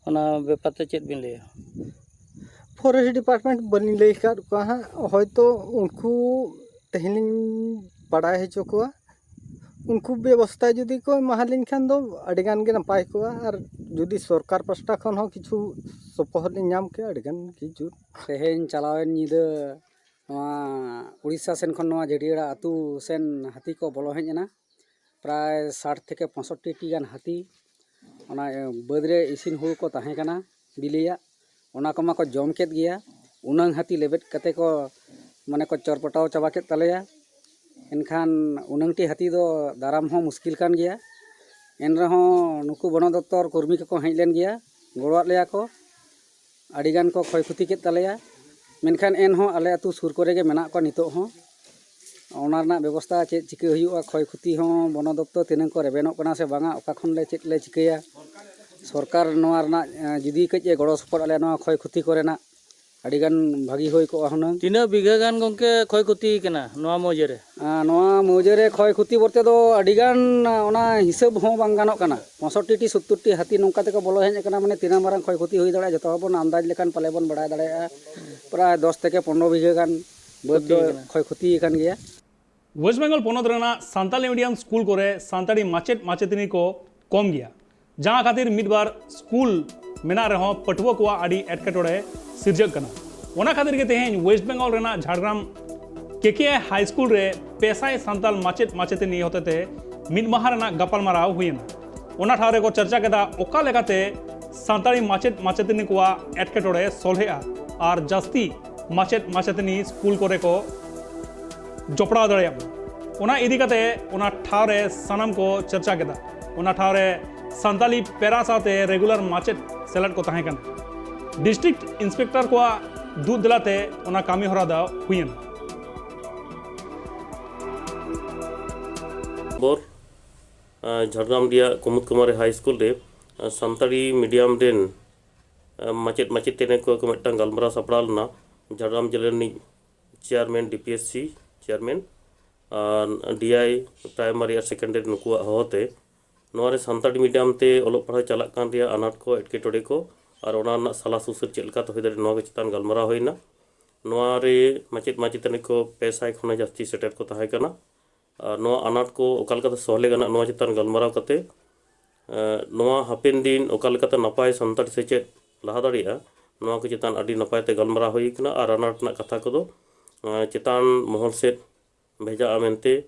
ᱚᱱᱟ ᱵᱮᱯᱟᱨ ᱛᱮ ᱪᱮᱫ ᱵᱤᱱ ᱞᱟᱹᱭᱟ? ᱯᱷᱚᱨᱮᱥᱴ ᱰᱤᱯᱟᱨᱴᱢᱮᱱᱴ ᱵᱟᱹᱞᱤᱧ ᱞᱟᱹᱭ ᱟᱠᱟᱫ ᱠᱚᱣᱟ ᱦᱟᱸᱜ, ᱦᱚᱭᱛᱳ ᱩᱱᱠᱩ ᱛᱮᱦᱮᱧ ᱞᱤᱧ ᱵᱟᱲᱟᱭ ᱦᱚᱪᱚ ᱠᱚᱣᱟ᱾ ᱩᱱᱠᱩ ᱵᱮᱵᱚᱥᱛᱷᱟ ᱡᱩᱫᱤ ᱠᱚ ᱮᱢᱟ ᱞᱤᱧ ᱠᱷᱟᱱ ᱫᱚ ᱟᱹᱰᱤ ᱜᱟᱱ ᱜᱮ ᱱᱟᱯᱟᱭ ᱠᱚᱜᱼᱟ, ᱟᱨ ᱡᱩᱫᱤ ᱥᱚᱨᱠᱟᱨ ᱯᱟᱥᱴᱟ ᱠᱷᱚᱱ ᱦᱚᱸ ᱠᱤᱪᱷᱩ ᱥᱚᱯᱚᱦᱚᱫ ᱞᱤᱧ ᱧᱟᱢ ᱠᱮᱭᱟ, ᱟᱹᱰᱤ ᱜᱟᱱ ᱜᱮ ᱡᱩᱛ᱾ ᱛᱮᱦᱮᱧ ᱪᱟᱞᱟᱣᱮᱱ ᱧᱤᱫᱟᱹ ᱱᱚᱣᱟ ᱩᱲᱤᱥᱥᱟ ᱥᱮᱱ ᱠᱷᱚᱱ ᱱᱚᱣᱟ ᱡᱟᱹᱰᱤᱭᱟᱹᱲᱟ ᱟᱹᱛᱩ ᱥᱮᱱ ᱦᱟᱹᱛᱤ ᱠᱚ ᱵᱚᱞᱚ ᱦᱮᱡ ᱮᱱᱟ᱾ ᱯᱨᱟᱭ ᱥᱟᱴ ᱛᱷᱮᱠᱮ ᱯᱚᱸᱭᱥᱚᱴᱴᱤ ᱴᱤ ᱜᱟᱱ ᱦᱟᱹᱛᱤ ᱚᱱᱟ, ᱮ, ᱵᱟᱹᱫᱽ ᱨᱮ ᱤᱥᱤᱱ ᱦᱩᱲᱩ ᱠᱚ ᱛᱟᱦᱮᱸ ᱠᱟᱱᱟ ᱵᱤᱞᱤᱭᱟᱜ, ᱚᱱᱟ ᱠᱚᱢᱟ ᱠᱚ ᱡᱚᱢ ᱠᱮᱫ ᱜᱮᱭᱟ᱾ ᱩᱱᱟᱹᱝ ᱦᱟᱹᱛᱤ ᱞᱮᱵᱮᱫ ᱠᱟᱛᱮ ᱠᱚ, ᱢᱟᱱᱮ, ᱠᱚ ᱪᱚᱨᱯᱚᱴᱟᱣ ᱪᱟᱵᱟ ᱠᱮᱫ ᱛᱟᱞᱮᱭᱟ᱾ ᱮᱱᱠᱷᱟᱱ ᱩᱱᱟᱹᱝ ᱴᱤ ᱦᱟᱹᱛᱤ ᱫᱚ ᱫᱟᱨᱟᱢ ᱦᱚᱸ ᱢᱩᱥᱠᱤᱞ ᱠᱟᱱ ᱜᱮᱭᱟ᱾ ᱮᱱ ᱨᱮᱦᱚᱸ ᱱᱩᱠᱩ ᱵᱚᱱᱚ ᱫᱚᱯᱛᱚᱨ ᱠᱚᱨᱢᱤ ᱠᱚᱠᱚ ᱦᱮᱡ ᱞᱮᱱ ᱜᱮᱭᱟ, ᱜᱚᱲᱚᱣᱟᱫ ᱞᱮᱭᱟ ᱠᱚ᱾ ᱟᱹᱰᱤ ᱜᱟᱱ ᱠᱚ ᱠᱷᱚᱭ ᱠᱷᱚᱛᱤ ᱠᱮᱫ ᱛᱟᱞᱮᱭᱟ, ᱢᱮᱱᱠᱷᱟᱱ ᱮᱱᱦᱚᱸ ᱟᱞᱮ ᱟᱹᱛᱩ ᱥᱩᱨ ᱠᱚᱨᱮ ᱜᱮ ᱢᱮᱱᱟᱜ ᱠᱚᱣᱟ ᱱᱤᱛᱚᱜ ᱦᱚᱸ᱾ ᱚᱱᱟ ᱨᱮᱱᱟᱜ ᱵᱮᱵᱚᱥᱛᱷᱟ ᱪᱮᱫ ᱪᱤᱠᱟᱹ ᱦᱩᱭᱩᱜᱼᱟ, ᱠᱷᱚᱭ ᱠᱷᱚᱛᱤ ᱦᱚᱸ ᱵᱚᱱᱚ ᱫᱚᱯᱛᱚᱨ ᱛᱤᱱᱟᱹᱝ ᱠᱚ ᱨᱮᱵᱮᱱᱚᱜ ᱠᱟᱱᱟ ᱥᱮ ᱵᱟᱝᱟ, ᱚᱠᱟ ᱠᱷᱚᱱ ᱞᱮ ᱪᱮᱫ ᱞᱮ ᱪᱤᱠᱟᱹᱭᱟ, ᱥᱚᱨᱠᱟᱨ ᱱᱚᱣᱟ ᱨᱮᱱᱟᱜ, ᱮ, ᱡᱩᱫᱤ ᱠᱟᱹᱡ ᱮ ᱜᱚᱲᱚ ᱥᱚᱯᱚᱦᱚᱫ ᱟᱞᱮᱭᱟ ᱱᱚᱣᱟ ᱠᱷᱚᱭ ᱠᱷᱚᱛᱤ ᱠᱚᱨᱮᱱᱟᱜ, ᱟᱹᱰᱤ ᱜᱟᱱ ᱵᱷᱟᱹᱜᱤ ᱦᱩᱭ ᱠᱚᱜᱼᱟ ᱦᱩᱱᱟᱹᱝ᱾ ᱛᱤᱱᱟᱹᱜ ᱵᱤᱜᱷᱟᱹ ᱜᱟᱱ ᱜᱚᱢᱠᱮ ᱠᱷᱚᱭ ᱠᱷᱚᱛᱤ ᱠᱟᱱᱟ ᱱᱚᱣᱟ ᱢᱟᱹᱡᱷᱤ ᱨᱮ? ᱟᱨ ᱱᱚᱣᱟ ᱢᱟᱹᱡᱷᱤ ᱨᱮ ᱠᱷᱚᱭ ᱠᱷᱚᱛᱤ ᱵᱚᱞᱛᱮ ᱫᱚ ᱟᱹᱰᱤ ᱜᱟᱱ, ᱚᱱᱟ ᱦᱤᱥᱟᱹᱵ ᱦᱚᱸ ᱵᱟᱝ ᱜᱟᱱᱚᱜ ᱠᱟᱱᱟ᱾ ᱯᱚᱸᱭᱥᱚᱴᱴᱤ ᱴᱤ, ᱥᱳᱛᱛᱳᱨ ᱴᱤ ᱦᱟᱹᱛᱤ ᱱᱚᱝᱠᱟ ᱛᱮᱠᱚ ᱵᱚᱞᱚ ᱦᱮᱡ ᱟᱠᱟᱱᱟ, ᱢᱟᱱᱮ ᱛᱤᱱᱟᱹᱜ ᱢᱟᱨᱟᱝ ᱠᱷᱚᱭ ᱠᱷᱚᱛᱤ ᱦᱩᱭ ᱫᱟᱲᱮᱭᱟᱜᱼᱟ, ᱡᱚᱛᱚ ᱦᱚᱲ ᱵᱚᱱ ᱟᱱᱫᱟᱡᱽ ᱞᱮᱠᱷᱟᱱ ᱯᱟᱞᱮ ᱵᱚᱱ ᱵᱟᱲᱟᱭ ᱫᱟᱲᱮᱭᱟᱜᱼᱟ᱾ ᱯᱨᱟᱭ ᱫᱚᱥ ᱛᱷᱮᱠᱮ ᱯᱚᱱᱨᱚ ᱵᱤᱜᱷᱟᱹ ᱜᱟᱱ ᱵᱟᱹᱫᱽ ᱫᱚ ᱠᱷᱚᱛᱤ ᱟᱠᱟᱱᱟ᱾ ᱠᱷᱚᱭ ᱠᱷᱚᱛᱤ ᱟᱠᱟᱱ ᱜᱮᱭᱟ᱾ ᱳᱭᱮᱥᱴ ᱵᱮᱝᱜᱚᱞ ᱯᱚᱱᱚᱛ ᱨᱮᱱᱟᱜ ᱥᱟᱱᱛᱟᱞᱤ ᱢᱤᱰᱤᱭᱟᱢ ᱥᱠᱩᱞ ᱠᱚᱨᱮ ᱥᱟᱱᱛᱟᱲᱤ ᱢᱟᱪᱮᱫ ᱢᱟᱪᱮᱛᱟᱹᱱᱤ ᱠᱚ ᱠᱚᱢ ᱜᱮᱭᱟ, ᱡᱟᱦᱟᱸ ᱠᱷᱟᱹᱛᱤᱨ ᱢᱤᱫ ᱵᱟᱨ ᱥᱠᱩᱞ ᱢᱮᱱᱟᱜ ᱨᱮᱦᱚᱸ ᱯᱟᱹᱴᱷᱩᱣᱟᱹ ᱠᱚᱣᱟᱜ ᱟᱹᱰᱤ ᱮᱴᱠᱮᱴᱚᱬᱮ ᱥᱤᱨᱡᱟᱹᱜ ᱠᱟᱱᱟ᱾ ᱚᱱᱟ ᱠᱷᱟᱹᱛᱤᱨ ᱜᱮ ᱛᱮᱦᱮᱧ ᱳᱭᱮᱥᱴ ᱵᱮᱝᱜᱚᱞ ᱨᱮᱱᱟᱜ ᱡᱷᱟᱲᱜᱨᱟᱢ ᱠᱮ ᱠᱮ ᱟᱭ ᱦᱟᱭ ᱥᱠᱩᱞ ᱨᱮ ᱯᱮ ᱥᱟᱭ ᱥᱟᱱᱛᱟᱲ ᱢᱟᱪᱮᱫ ᱢᱟᱪᱮᱛᱟᱹᱱᱤ ᱦᱚᱛᱮᱛᱮ ᱢᱤᱫ ᱢᱟᱦᱟ ᱨᱮᱱᱟᱜ ᱜᱟᱯᱟᱞᱢᱟᱨᱟᱣ ᱦᱩᱭᱮᱱᱟ᱾ ᱚᱱᱟ ᱴᱷᱟᱶ ᱨᱮᱠᱚ ᱪᱟᱨᱪᱟ ᱠᱮᱫᱟ ᱚᱠᱟ ᱞᱮᱠᱟᱛᱮ ᱥᱟᱱᱛᱟᱲᱤ ᱢᱟᱪᱮᱫ ᱢᱟᱪᱮᱛᱟᱹᱱᱤ ᱠᱚᱣᱟᱜ ᱮᱴᱠᱮᱴᱚᱬᱮ ᱥᱚᱞᱦᱮᱜᱼᱟ ᱟᱨ ᱡᱟᱹᱥᱛᱤ ᱢᱟᱪᱮᱫ ᱢᱟᱪᱮᱛᱟᱹᱱᱤ ᱥᱠᱩᱞ ᱠᱚᱨᱮ ᱠᱚ ᱡᱚᱯᱲᱟᱣ ᱫᱟᱲᱮᱭᱟᱜ ᱢᱟ, ᱚᱱᱟ ᱤᱫᱤ ᱠᱟᱛᱮ ᱚᱱᱟ ᱴᱷᱟᱶ ᱨᱮ ᱥᱟᱱᱟᱢ ᱠᱚ ᱪᱟᱨᱪᱟ ᱠᱮᱫᱟ᱾ ᱚᱱᱟ ᱴᱷᱟᱶ ᱨᱮ ᱥᱟᱱᱛᱟᱞᱤ ᱯᱮᱨᱟ ᱥᱟᱶᱛᱮ ᱨᱮᱜᱩᱞᱟᱨ ᱢᱟᱪᱮᱫ ᱥᱮᱞᱮᱫ ᱠᱚ ᱛᱟᱦᱮᱸ ᱠᱟᱱᱟ᱾ ᱰᱤᱥᱴᱨᱤᱠᱴ ᱤᱱᱥᱯᱮᱠᱴᱚᱨ ᱠᱚᱣᱟᱜ ᱫᱩᱜ ᱫᱮᱞᱟᱛᱮ ᱚᱱᱟ ᱠᱟᱹᱢᱤ ᱦᱚᱨᱟ ᱫᱚ ᱦᱩᱭᱮᱱᱟ᱾ ᱵᱚᱨ ᱟᱸ, ᱡᱷᱟᱲᱜᱨᱟᱢ ᱨᱮᱭᱟᱜ ᱠᱩᱢᱩᱫ ᱠᱩᱢᱟᱨᱤ ᱦᱟᱭ ᱥᱠᱩᱞ ᱨᱮ ᱟᱸ, ᱥᱟᱱᱛᱟᱲᱤ ᱢᱤᱰᱤᱭᱟᱢ ᱨᱮᱱ ᱟᱸ, ᱢᱟᱪᱮᱫ ᱢᱟᱪᱮᱛᱟᱹᱱᱤ ᱠᱚ ᱢᱤᱫᱴᱟᱝ ᱜᱟᱞᱢᱟᱨᱟᱣ ᱥᱟᱯᱲᱟᱣ ᱞᱮᱱᱟ᱾ ᱡᱷᱟᱲᱜᱨᱟᱢ ᱡᱮᱞᱟ ᱨᱤᱱᱤᱡ chairman, D P S C chairman ᱟᱨ ᱰᱤ ᱟᱭ ᱯᱨᱟᱭᱢᱟᱨᱤ ᱟᱨ ᱥᱮᱠᱮᱱᱰᱟᱨᱤ ᱱᱩᱠᱩᱣᱟᱜ ᱦᱚᱦᱚᱛᱮ ᱱᱚᱣᱟ ᱨᱮ ᱥᱟᱱᱛᱟᱲᱤ ᱢᱤᱰᱤᱭᱟᱢ ᱛᱮ ᱚᱞᱚᱜ ᱯᱟᱲᱦᱟᱣ ᱪᱟᱞᱟᱜ ᱠᱟᱱ ᱨᱮᱭᱟᱜ ᱟᱱᱟᱴ ᱠᱚ, ᱮᱴᱠᱮᱴᱚᱬᱮ ᱠᱚ ᱟᱨ ᱚᱱᱟ ᱨᱮᱱᱟᱜ ᱥᱟᱞᱟ ᱥᱩᱥᱟᱹᱨ ᱪᱮᱫ ᱞᱮᱠᱟ ᱛᱮ ᱦᱩᱭ ᱫᱟᱲᱮᱭᱟᱜᱼᱟ, ᱱᱚᱣᱟ ᱠᱚ ᱪᱮᱛᱟᱱ ᱜᱟᱞᱢᱟᱨᱟᱣ ᱦᱩᱭᱱᱟ᱾ ᱱᱚᱣᱟ ᱨᱮ ᱢᱟᱪᱮᱫ ᱢᱟᱪᱮᱛᱟᱹᱱᱤ ᱠᱚ ᱯᱮ ᱥᱟᱭ ᱠᱷᱚᱱ ᱦᱚᱸ ᱡᱟᱹᱥᱛᱤ ᱥᱮᱴᱮᱨ ᱠᱚ ᱛᱟᱦᱮᱸ ᱠᱟᱱᱟ᱾ ᱟᱨ ᱱᱚᱣᱟ ᱟᱱᱟᱴ ᱠᱚ ᱚᱠᱟ ᱞᱮᱠᱟᱛᱮ ᱥᱚᱦᱞᱮ ᱜᱟᱱᱚᱜ, ᱱᱚᱣᱟ ᱪᱮᱛᱟᱱ ᱜᱟᱞᱢᱟᱨᱟᱣ ᱠᱟᱛᱮ, ᱮ, ᱱᱚᱣᱟ ᱦᱟᱯᱮᱱ ᱫᱤᱱ ᱚᱠᱟ ᱞᱮᱠᱟᱛᱮ ᱱᱟᱯᱟᱭ ᱥᱟᱱᱛᱟᱲ ᱥᱮᱪᱮᱫ ᱞᱟᱦᱟ ᱫᱟᱲᱮᱭᱟᱜᱼᱟ, ᱱᱚᱣᱟ ᱠᱚ ᱪᱮᱛᱟᱱ ᱟᱹᱰᱤ ᱱᱟᱯᱟᱭ ᱛᱮ ᱜᱟᱞᱢᱟᱨᱟᱣ ᱦᱩᱭ ᱠᱟᱱᱟ ᱟᱨ ᱟᱱᱟᱴ ᱨᱮᱱᱟᱜ ᱠᱟᱛᱷᱟ ᱠᱚᱫᱚ, ᱮ, ᱪᱮᱛᱟᱱ ᱢᱚᱦᱚᱞ ᱥᱮᱫ ᱵᱷᱮᱡᱟᱜᱼᱟ ᱢᱮᱱᱛᱮ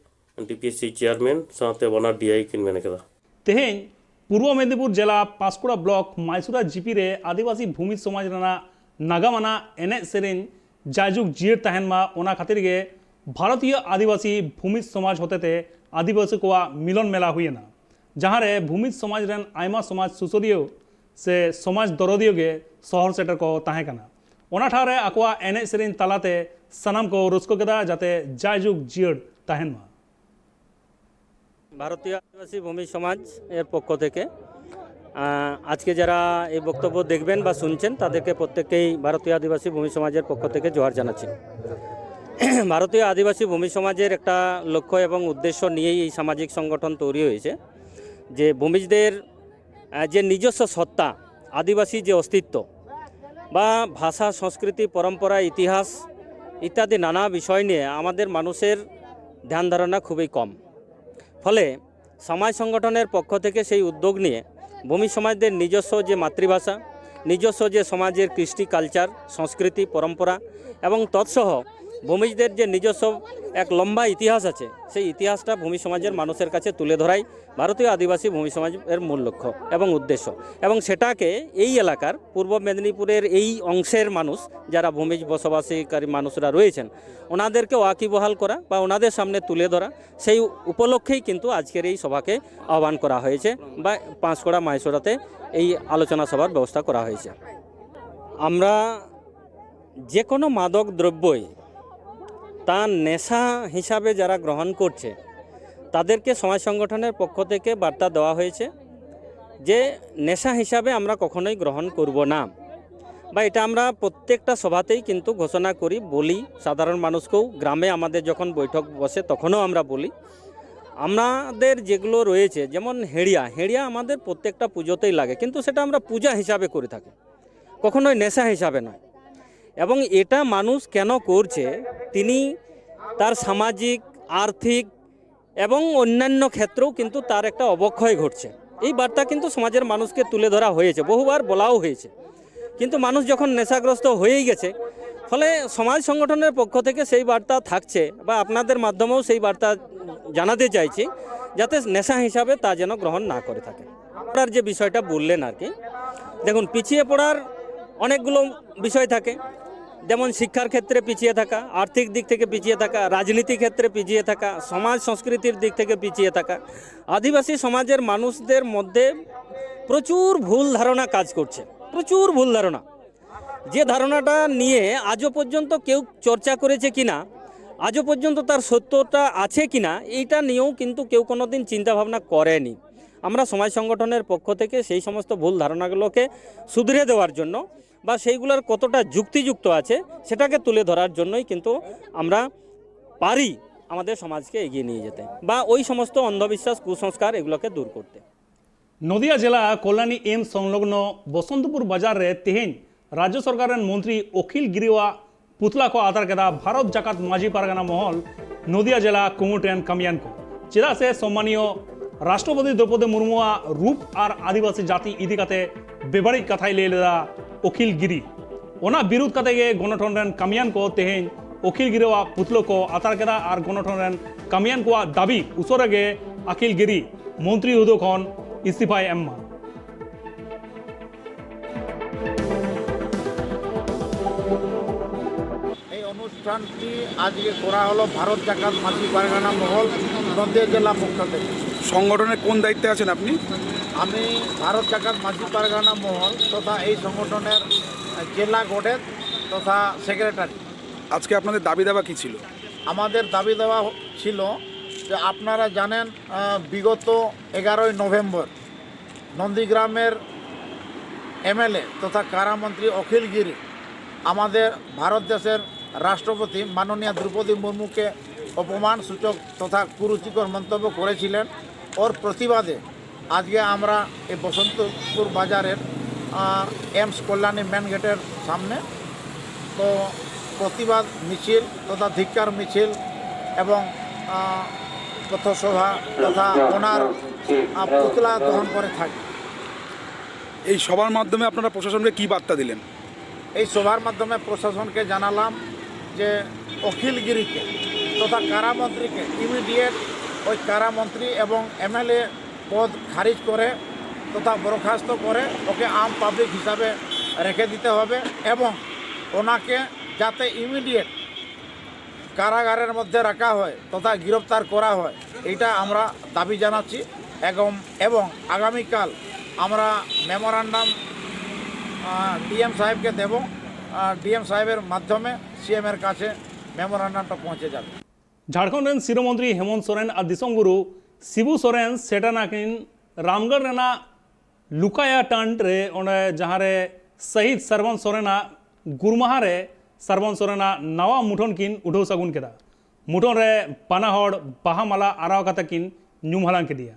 ᱰᱤ ᱯᱤ ᱮᱥ ᱥᱤ ᱪᱮᱭᱟᱨᱢᱮᱱ ᱥᱟᱶᱛᱮ ᱵᱟᱱᱟᱨ ᱰᱤ ᱟᱭ ᱠᱤᱱ ᱢᱮᱱ ᱠᱟᱫᱟ᱾ ᱛᱮᱦᱮᱧ ᱯᱩᱨᱵᱚ ᱢᱮᱫᱤᱱᱤᱯᱩᱨ ᱡᱮᱞᱟ ᱯᱟᱸᱥᱠᱩᱲᱟ ᱵᱞᱚᱠ ᱢᱟᱭᱥᱩᱨᱟ ᱡᱤᱯᱤ ᱨᱮ ᱟᱹᱫᱤᱵᱟᱹᱥᱤ ᱵᱷᱩᱢᱤ ᱥᱚᱢᱟᱡᱽ ᱨᱮᱱᱟᱜ ᱱᱟᱜᱟᱢ ᱟᱱᱟᱜ ᱮᱱᱮᱡ ᱥᱮᱨᱮᱧ ᱡᱟᱭᱡᱩᱜᱽ ᱡᱤᱭᱟᱹᱲ ᱛᱟᱦᱮᱱ ᱢᱟ, ᱚᱱᱟ ᱠᱷᱟᱹᱛᱤᱨ ᱜᱮ ᱵᱷᱟᱨᱚᱛᱤᱭᱚ ᱟᱹᱫᱤᱵᱟᱹᱥᱤ ᱵᱷᱩᱢᱤ ᱥᱚᱢᱟᱡᱽ ᱦᱚᱛᱮᱛᱮ ᱟᱹᱫᱤᱵᱟᱹᱥᱤ ᱠᱚᱣᱟᱜ ᱢᱤᱞᱚᱱ ᱢᱮᱞᱟ ᱦᱩᱭᱮᱱᱟ, ᱡᱟᱦᱟᱸ ᱨᱮ ᱵᱷᱩᱢᱤ ᱥᱚᱢᱟᱡᱽ ᱨᱮᱱ ᱟᱭᱢᱟ ᱥᱚᱢᱟᱡᱽ ᱥᱩᱥᱟᱹᱨᱤᱭᱟᱹ ᱥᱮ ᱥᱚᱢᱟᱡᱽ ᱫᱚᱨᱚᱫᱤᱭᱟᱹ ᱜᱮ ᱥᱚᱦᱚᱨ ᱥᱮᱴᱮᱨ ᱠᱚ ᱛᱟᱦᱮᱸ ᱠᱟᱱᱟ᱾ ᱚᱱᱟ ᱴᱷᱟᱶ ᱨᱮ ᱟᱠᱚᱣᱟᱜ ᱮᱱᱮᱡ ᱥᱮᱨᱮᱧ ᱛᱟᱞᱟᱛᱮ ᱥᱟᱱᱟᱢ ᱠᱚ ᱨᱟᱹᱥᱠᱟᱹ ᱠᱮᱫᱟ, ᱡᱟᱛᱮ ᱡᱟᱭᱡᱩᱜᱽ ᱡᱤᱭᱟᱹᱲ ᱛᱟᱦᱮᱱ ᱢᱟ᱾ ভারতীয় আদিবাসী ভূমি সমাজ এর পক্ষ থেকে, আহ, আজকে যারা এই বক্তব্য দেখবেন বা শুনছেন, তাদেরকে প্রত্যেককেই ভারতীয় আদিবাসী ভূমি সমাজের পক্ষ থেকে জোহার জানাচ্ছি। ভারতীয় আদিবাসী ভূমি সমাজের একটা লক্ষ্য এবং উদ্দেশ্য নিয়েই এই সামাজিক সংগঠন তৈরি হয়েছে, যে ভূমিজদের, আহ, যে নিজস্ব সত্তা, আদিবাসী যে অস্তিত্ব বা ভাষা, সংস্কৃতি, পরম্পরা, ইতিহাস ইত্যাদি নানা বিষয় নিয়ে আমাদের মানুষের ধ্যান ধারণা খুবই কম। ফলে সমাজ সংগঠনের পক্ষ থেকে সেই উদ্যোগ নিয়ে ভূমি সমাজদের নিজস্ব যে মাতৃভাষা, নিজস্ব যে সমাজের কৃষ্টি, কালচার, সংস্কৃতি, পরম্পরা এবং তৎসহ ভূমিজদের যে নিজস্ব এক লম্বা ইতিহাস আছে, সেই ইতিহাসটা ভূমি সমাজের মানুষের কাছে তুলে ধরাই ভারতীয় আদিবাসী ভূমি সমাজের মূল লক্ষ্য এবং উদ্দেশ্য। এবং সেটাকে এই এলাকার, পূর্ব মেদিনীপুরের এই অংশের মানুষ, যারা ভূমিজ বসবাসকারী মানুষরা রয়েছেন, ওনাদেরকে ওয়াকিবহাল করা বা ওনাদের সামনে তুলে ধরা, সেই উপলক্ষেই কিন্তু আজকের এই সভাকে আহ্বান করা হয়েছে বা পাঁশকুড়া মাইসোড়াতে এই আলোচনা সভার ব্যবস্থা করা হয়েছে। আমরা যে কোনো মাদক দ্রব্যই তা নেশা হিসাবে যারা গ্রহণ করছে, তাদেরকে সমাজ সংগঠনের পক্ষ থেকে বার্তা দেওয়া হয়েছে যে নেশা হিসাবে আমরা কখনোই গ্রহণ করব না। বা এটা আমরা প্রত্যেকটা সভাতেই কিন্তু ঘোষণা করি, বলি সাধারণ মানুষকেও। গ্রামে আমাদের যখন বৈঠক বসে, তখনও আমরা বলি। আমাদের যেগুলো রয়েছে, যেমন হেড়িয়া, হেড়িয়া আমাদের প্রত্যেকটা পুজোতেই লাগে, কিন্তু সেটা আমরা পূজা হিসাবে করে থাকি, কখনোই নেশা হিসাবে নয়। এবং এটা মানুষ কেন করছে, তিনি তার সামাজিক, আর্থিক এবং অন্যান্য ক্ষেত্রেও কিন্তু তার একটা অবক্ষয় ঘটছে। এই বার্তা কিন্তু সমাজের মানুষকে তুলে ধরা হয়েছে, বহুবার বলাও হয়েছে। কিন্তু মানুষ যখন নেশাগ্রস্ত হয়েই গেছে, ফলে সমাজ সংগঠনের পক্ষ থেকে সেই বার্তা থাকছে বা আপনাদের মাধ্যমেও সেই বার্তা জানাতে চাইছি, যাতে নেশা হিসাবে তা যেন গ্রহণ না করে থাকে। আপনার যে বিষয়টা বললেন আর কি, দেখুন, পিছিয়ে পড়ার অনেকগুলো বিষয় থাকে, যেমন শিক্ষার ক্ষেত্রে পিছিয়ে থাকা, আর্থিক দিক থেকে পিছিয়ে থাকা, রাজনীতি ক্ষেত্রে পিছিয়ে থাকা, সমাজ সংস্কৃতির দিক থেকে পিছিয়ে থাকা। আদিবাসী সমাজের মানুষদের মধ্যে প্রচুর ভুল ধারণা কাজ করছে, প্রচুর ভুল ধারণা। যে ধারণাটা নিয়ে আজও পর্যন্ত কেউ চর্চা করেছে কিনা, আজও পর্যন্ত তার সত্যতা আছে কিনা, এইটা নিয়েও কিন্তু কেউ কোনোদিন চিন্তাভাবনা করেনি। আমরা সমাজ সংগঠনের পক্ষ থেকে সেই সমস্ত ভুল ধারণাগুলোকে শুধরে দেওয়ার জন্য বা সেইগুলোর কতটা যুক্তিযুক্ত আছে, সেটাকে তুলে ধরার জন্যই কিন্তু আমরা পারি আমাদের সমাজকে এগিয়ে নিয়ে যেতে বা ওই সমস্ত অন্ধবিশ্বাস, কুসংস্কার, এগুলোকে দূর করতে। নদিয়া জেলা কল্যাণী এমস সংলগ্ন ᱵᱚᱥᱚᱱᱛᱯᱩᱨ ᱵᱟᱡᱟᱨ ᱨᱮ ᱛᱮᱦᱮᱧ ᱨᱟᱡᱽᱡᱚ ᱥᱚᱨᱠᱟᱨ ᱨᱮᱱ ᱢᱚᱱᱛᱨᱤ ᱚᱠᱷᱤᱞ ᱜᱤᱨᱤᱣᱟᱜ ᱯᱩᱛᱞᱟ ᱠᱚ ᱟᱛᱟᱨ ᱠᱮᱫᱟ ᱵᱷᱟᱨᱚᱛ ᱡᱟᱠᱟᱛ ᱢᱟᱹᱡᱷᱤ ᱯᱟᱨᱜᱟᱱᱟ ᱢᱚᱦᱚᱞ ᱱᱚᱫᱤᱭᱟ ᱡᱮᱞᱟ ᱠᱩᱢᱩᱴ ᱨᱮᱱ ᱠᱟᱹᱢᱤᱭᱟᱱ ᱠᱚ᱾ ᱪᱮᱫᱟᱜ ᱥᱮ ᱥᱚᱢᱢᱟᱱᱤᱭᱚ ᱨᱟᱥᱴᱨᱚᱯᱚᱛᱤ ᱫᱨᱚᱯᱚᱫᱤ ᱢᱩᱨᱢᱩᱣᱟᱜ ᱨᱩᱯ ᱟᱨ ᱟᱹᱫᱤᱵᱟᱹᱥᱤ ᱡᱟᱹᱛᱤ ᱤᱫᱤ ᱠᱟᱛᱮ ᱵᱮᱵᱟᱹᱲᱤᱡ ᱠᱟᱛᱷᱟᱭ ᱞᱟᱹᱭ ᱞᱮᱫᱟ ᱚᱠᱷᱤᱞ ᱜᱤᱨᱤ᱾ ᱚᱱᱟ ᱵᱤᱨᱩᱫᱷ ᱠᱟᱛᱮ ᱜᱮ ᱜᱚᱱᱚᱴᱷᱚᱱ ᱨᱮᱱ ᱠᱟᱹᱢᱤᱭᱟᱱ ᱠᱚ ᱛᱮᱦᱮᱧ ᱚᱠᱷᱤᱞ ᱜᱤᱨᱤᱣᱟᱜ ᱯᱩᱛᱞᱟᱹ ᱠᱚ ᱟᱛᱟᱨ ᱠᱮᱫᱟ ᱟᱨ ᱜᱚᱱᱚᱴᱷᱚᱱ ᱨᱮᱱ ᱠᱟᱹᱢᱤᱭᱟᱱ ᱠᱚᱣᱟᱜ ᱫᱟᱹᱵᱤ ᱩᱥᱟᱹᱨᱟ ᱜᱮ ᱟᱠᱷᱤᱞ ᱜᱤᱨᱤ ᱢᱚᱱᱛᱨᱤ ᱦᱩᱫᱟᱹ ᱠᱷᱚᱱ ᱤᱥᱛᱤᱯᱷᱟᱭ ᱮᱢ ᱢᱟ᱾ এই অনুষ্ঠানটি আজকে করা হলো ভারত জাকাত মাঝি পারগানা মহল নদিয়া জেলা পক্ষ থেকে। সংগঠনের কোন দায়িত্বে আছেন আপনি? আমি ভারত জাকাত মাঝি পারগানা মহল তথা এই সংগঠনের জেলা গডেত তথা সেক্রেটারি। আজকে আপনাদের দাবি দাবা কি ছিল? আমাদের দাবি দাবা ছিল যে আপনারা জানেন, আহ, বিগত এগারোই নভেম্বর নন্দীগ্রামের এমএলএ তথা কারা মন্ত্রী অখিল গিরি আমাদের ভারত দেশের রাষ্ট্রপতি মাননীয়া দ্রৌপদী মুর্মুকে অপমান সূচক তথা কুরুচিকর মন্তব্য করেছিলেন। ওর প্রতিবাদে আজকে আমরা এই বসন্তপুর বাজারের, আহ, এমস কল্যাণী মেন গেটের সামনে তো প্রতিবাদ মিছিল তথা ধিক্কার মিছিল এবং, আহ, পথসভা তথা ওনার, আহ, পুতলা দহন করে থাকি। এই সভার মাধ্যমে আপনারা প্রশাসনকে কি বার্তা দিলেন? এই সভার মাধ্যমে প্রশাসনকে জানালাম যে অখিল গিরিকে তথা কারা মন্ত্রীকে ইমিডিয়েট ওই কারা মন্ত্রী এবং এমএলএ পদ খারিজ করে তথা বরখাস্ত করে ওকে আর্মড পাবলিক হিসাবে রেখে দিতে হবে এবং ওনাকে যাতে ইমিডিয়েট কারাগারের মধ্যে রাখা হয় তথা গ্রেপ্তার করা হয়, এটা আমরা দাবি জানাচ্ছি। এবং এবং আগামীকাল আমরা মেমোরান্ডাম, আহ, ডিএম সাহেবকে দেব। আহ, ডিএম সাহেবের মাধ্যমে সিএম এর কাছে মেমোরান্ডামটা পৌঁছে যাবে। ᱡᱷᱟᱲᱠᱷᱚᱸᱰ ᱨᱮᱱ ᱥᱤᱨᱟᱹ ᱢᱚᱱᱛᱨᱤ ᱦᱮᱢᱚᱱᱛ ᱥᱚᱨᱮᱱ ᱟᱨ ᱫᱤᱥᱚᱢ ᱜᱩᱨᱩ ᱥᱤᱵᱩ ᱥᱚᱨᱮᱱ ᱥᱮᱴᱮᱨ ᱱᱟᱠᱤᱱ ᱨᱟᱢᱜᱚᱲ ᱨᱮᱱᱟᱜ ᱞᱩᱠᱟᱭᱟ ᱴᱟᱱᱰ ᱨᱮ, ᱚᱸᱰᱮ ᱡᱟᱦᱟᱸ ᱨᱮ ᱥᱟᱹᱦᱤᱫ ᱥᱟᱨᱵᱚᱱ ᱥᱚᱨᱮᱱᱟᱜ ᱜᱩᱨᱢᱟᱦᱟ ᱨᱮ ᱥᱟᱨᱵᱚᱱ ᱥᱚᱨᱮᱱᱟᱜ ᱱᱟᱣᱟ ᱢᱩᱴᱷᱟᱹᱱ ᱠᱤᱱ ᱩᱰᱷᱟᱹᱣ ᱥᱟᱹᱜᱩᱱ ᱠᱮᱫᱟ᱾ ᱢᱩᱴᱷᱟᱹᱱ ᱨᱮ ᱵᱟᱱᱟ ᱦᱚᱲ ᱵᱟᱦᱟ ᱢᱟᱞᱟ ᱟᱨᱟᱣ ᱠᱟᱛᱮ ᱠᱤᱱ ᱧᱩᱢ ᱦᱟᱞᱟᱝ ᱠᱮᱫᱮᱭᱟ᱾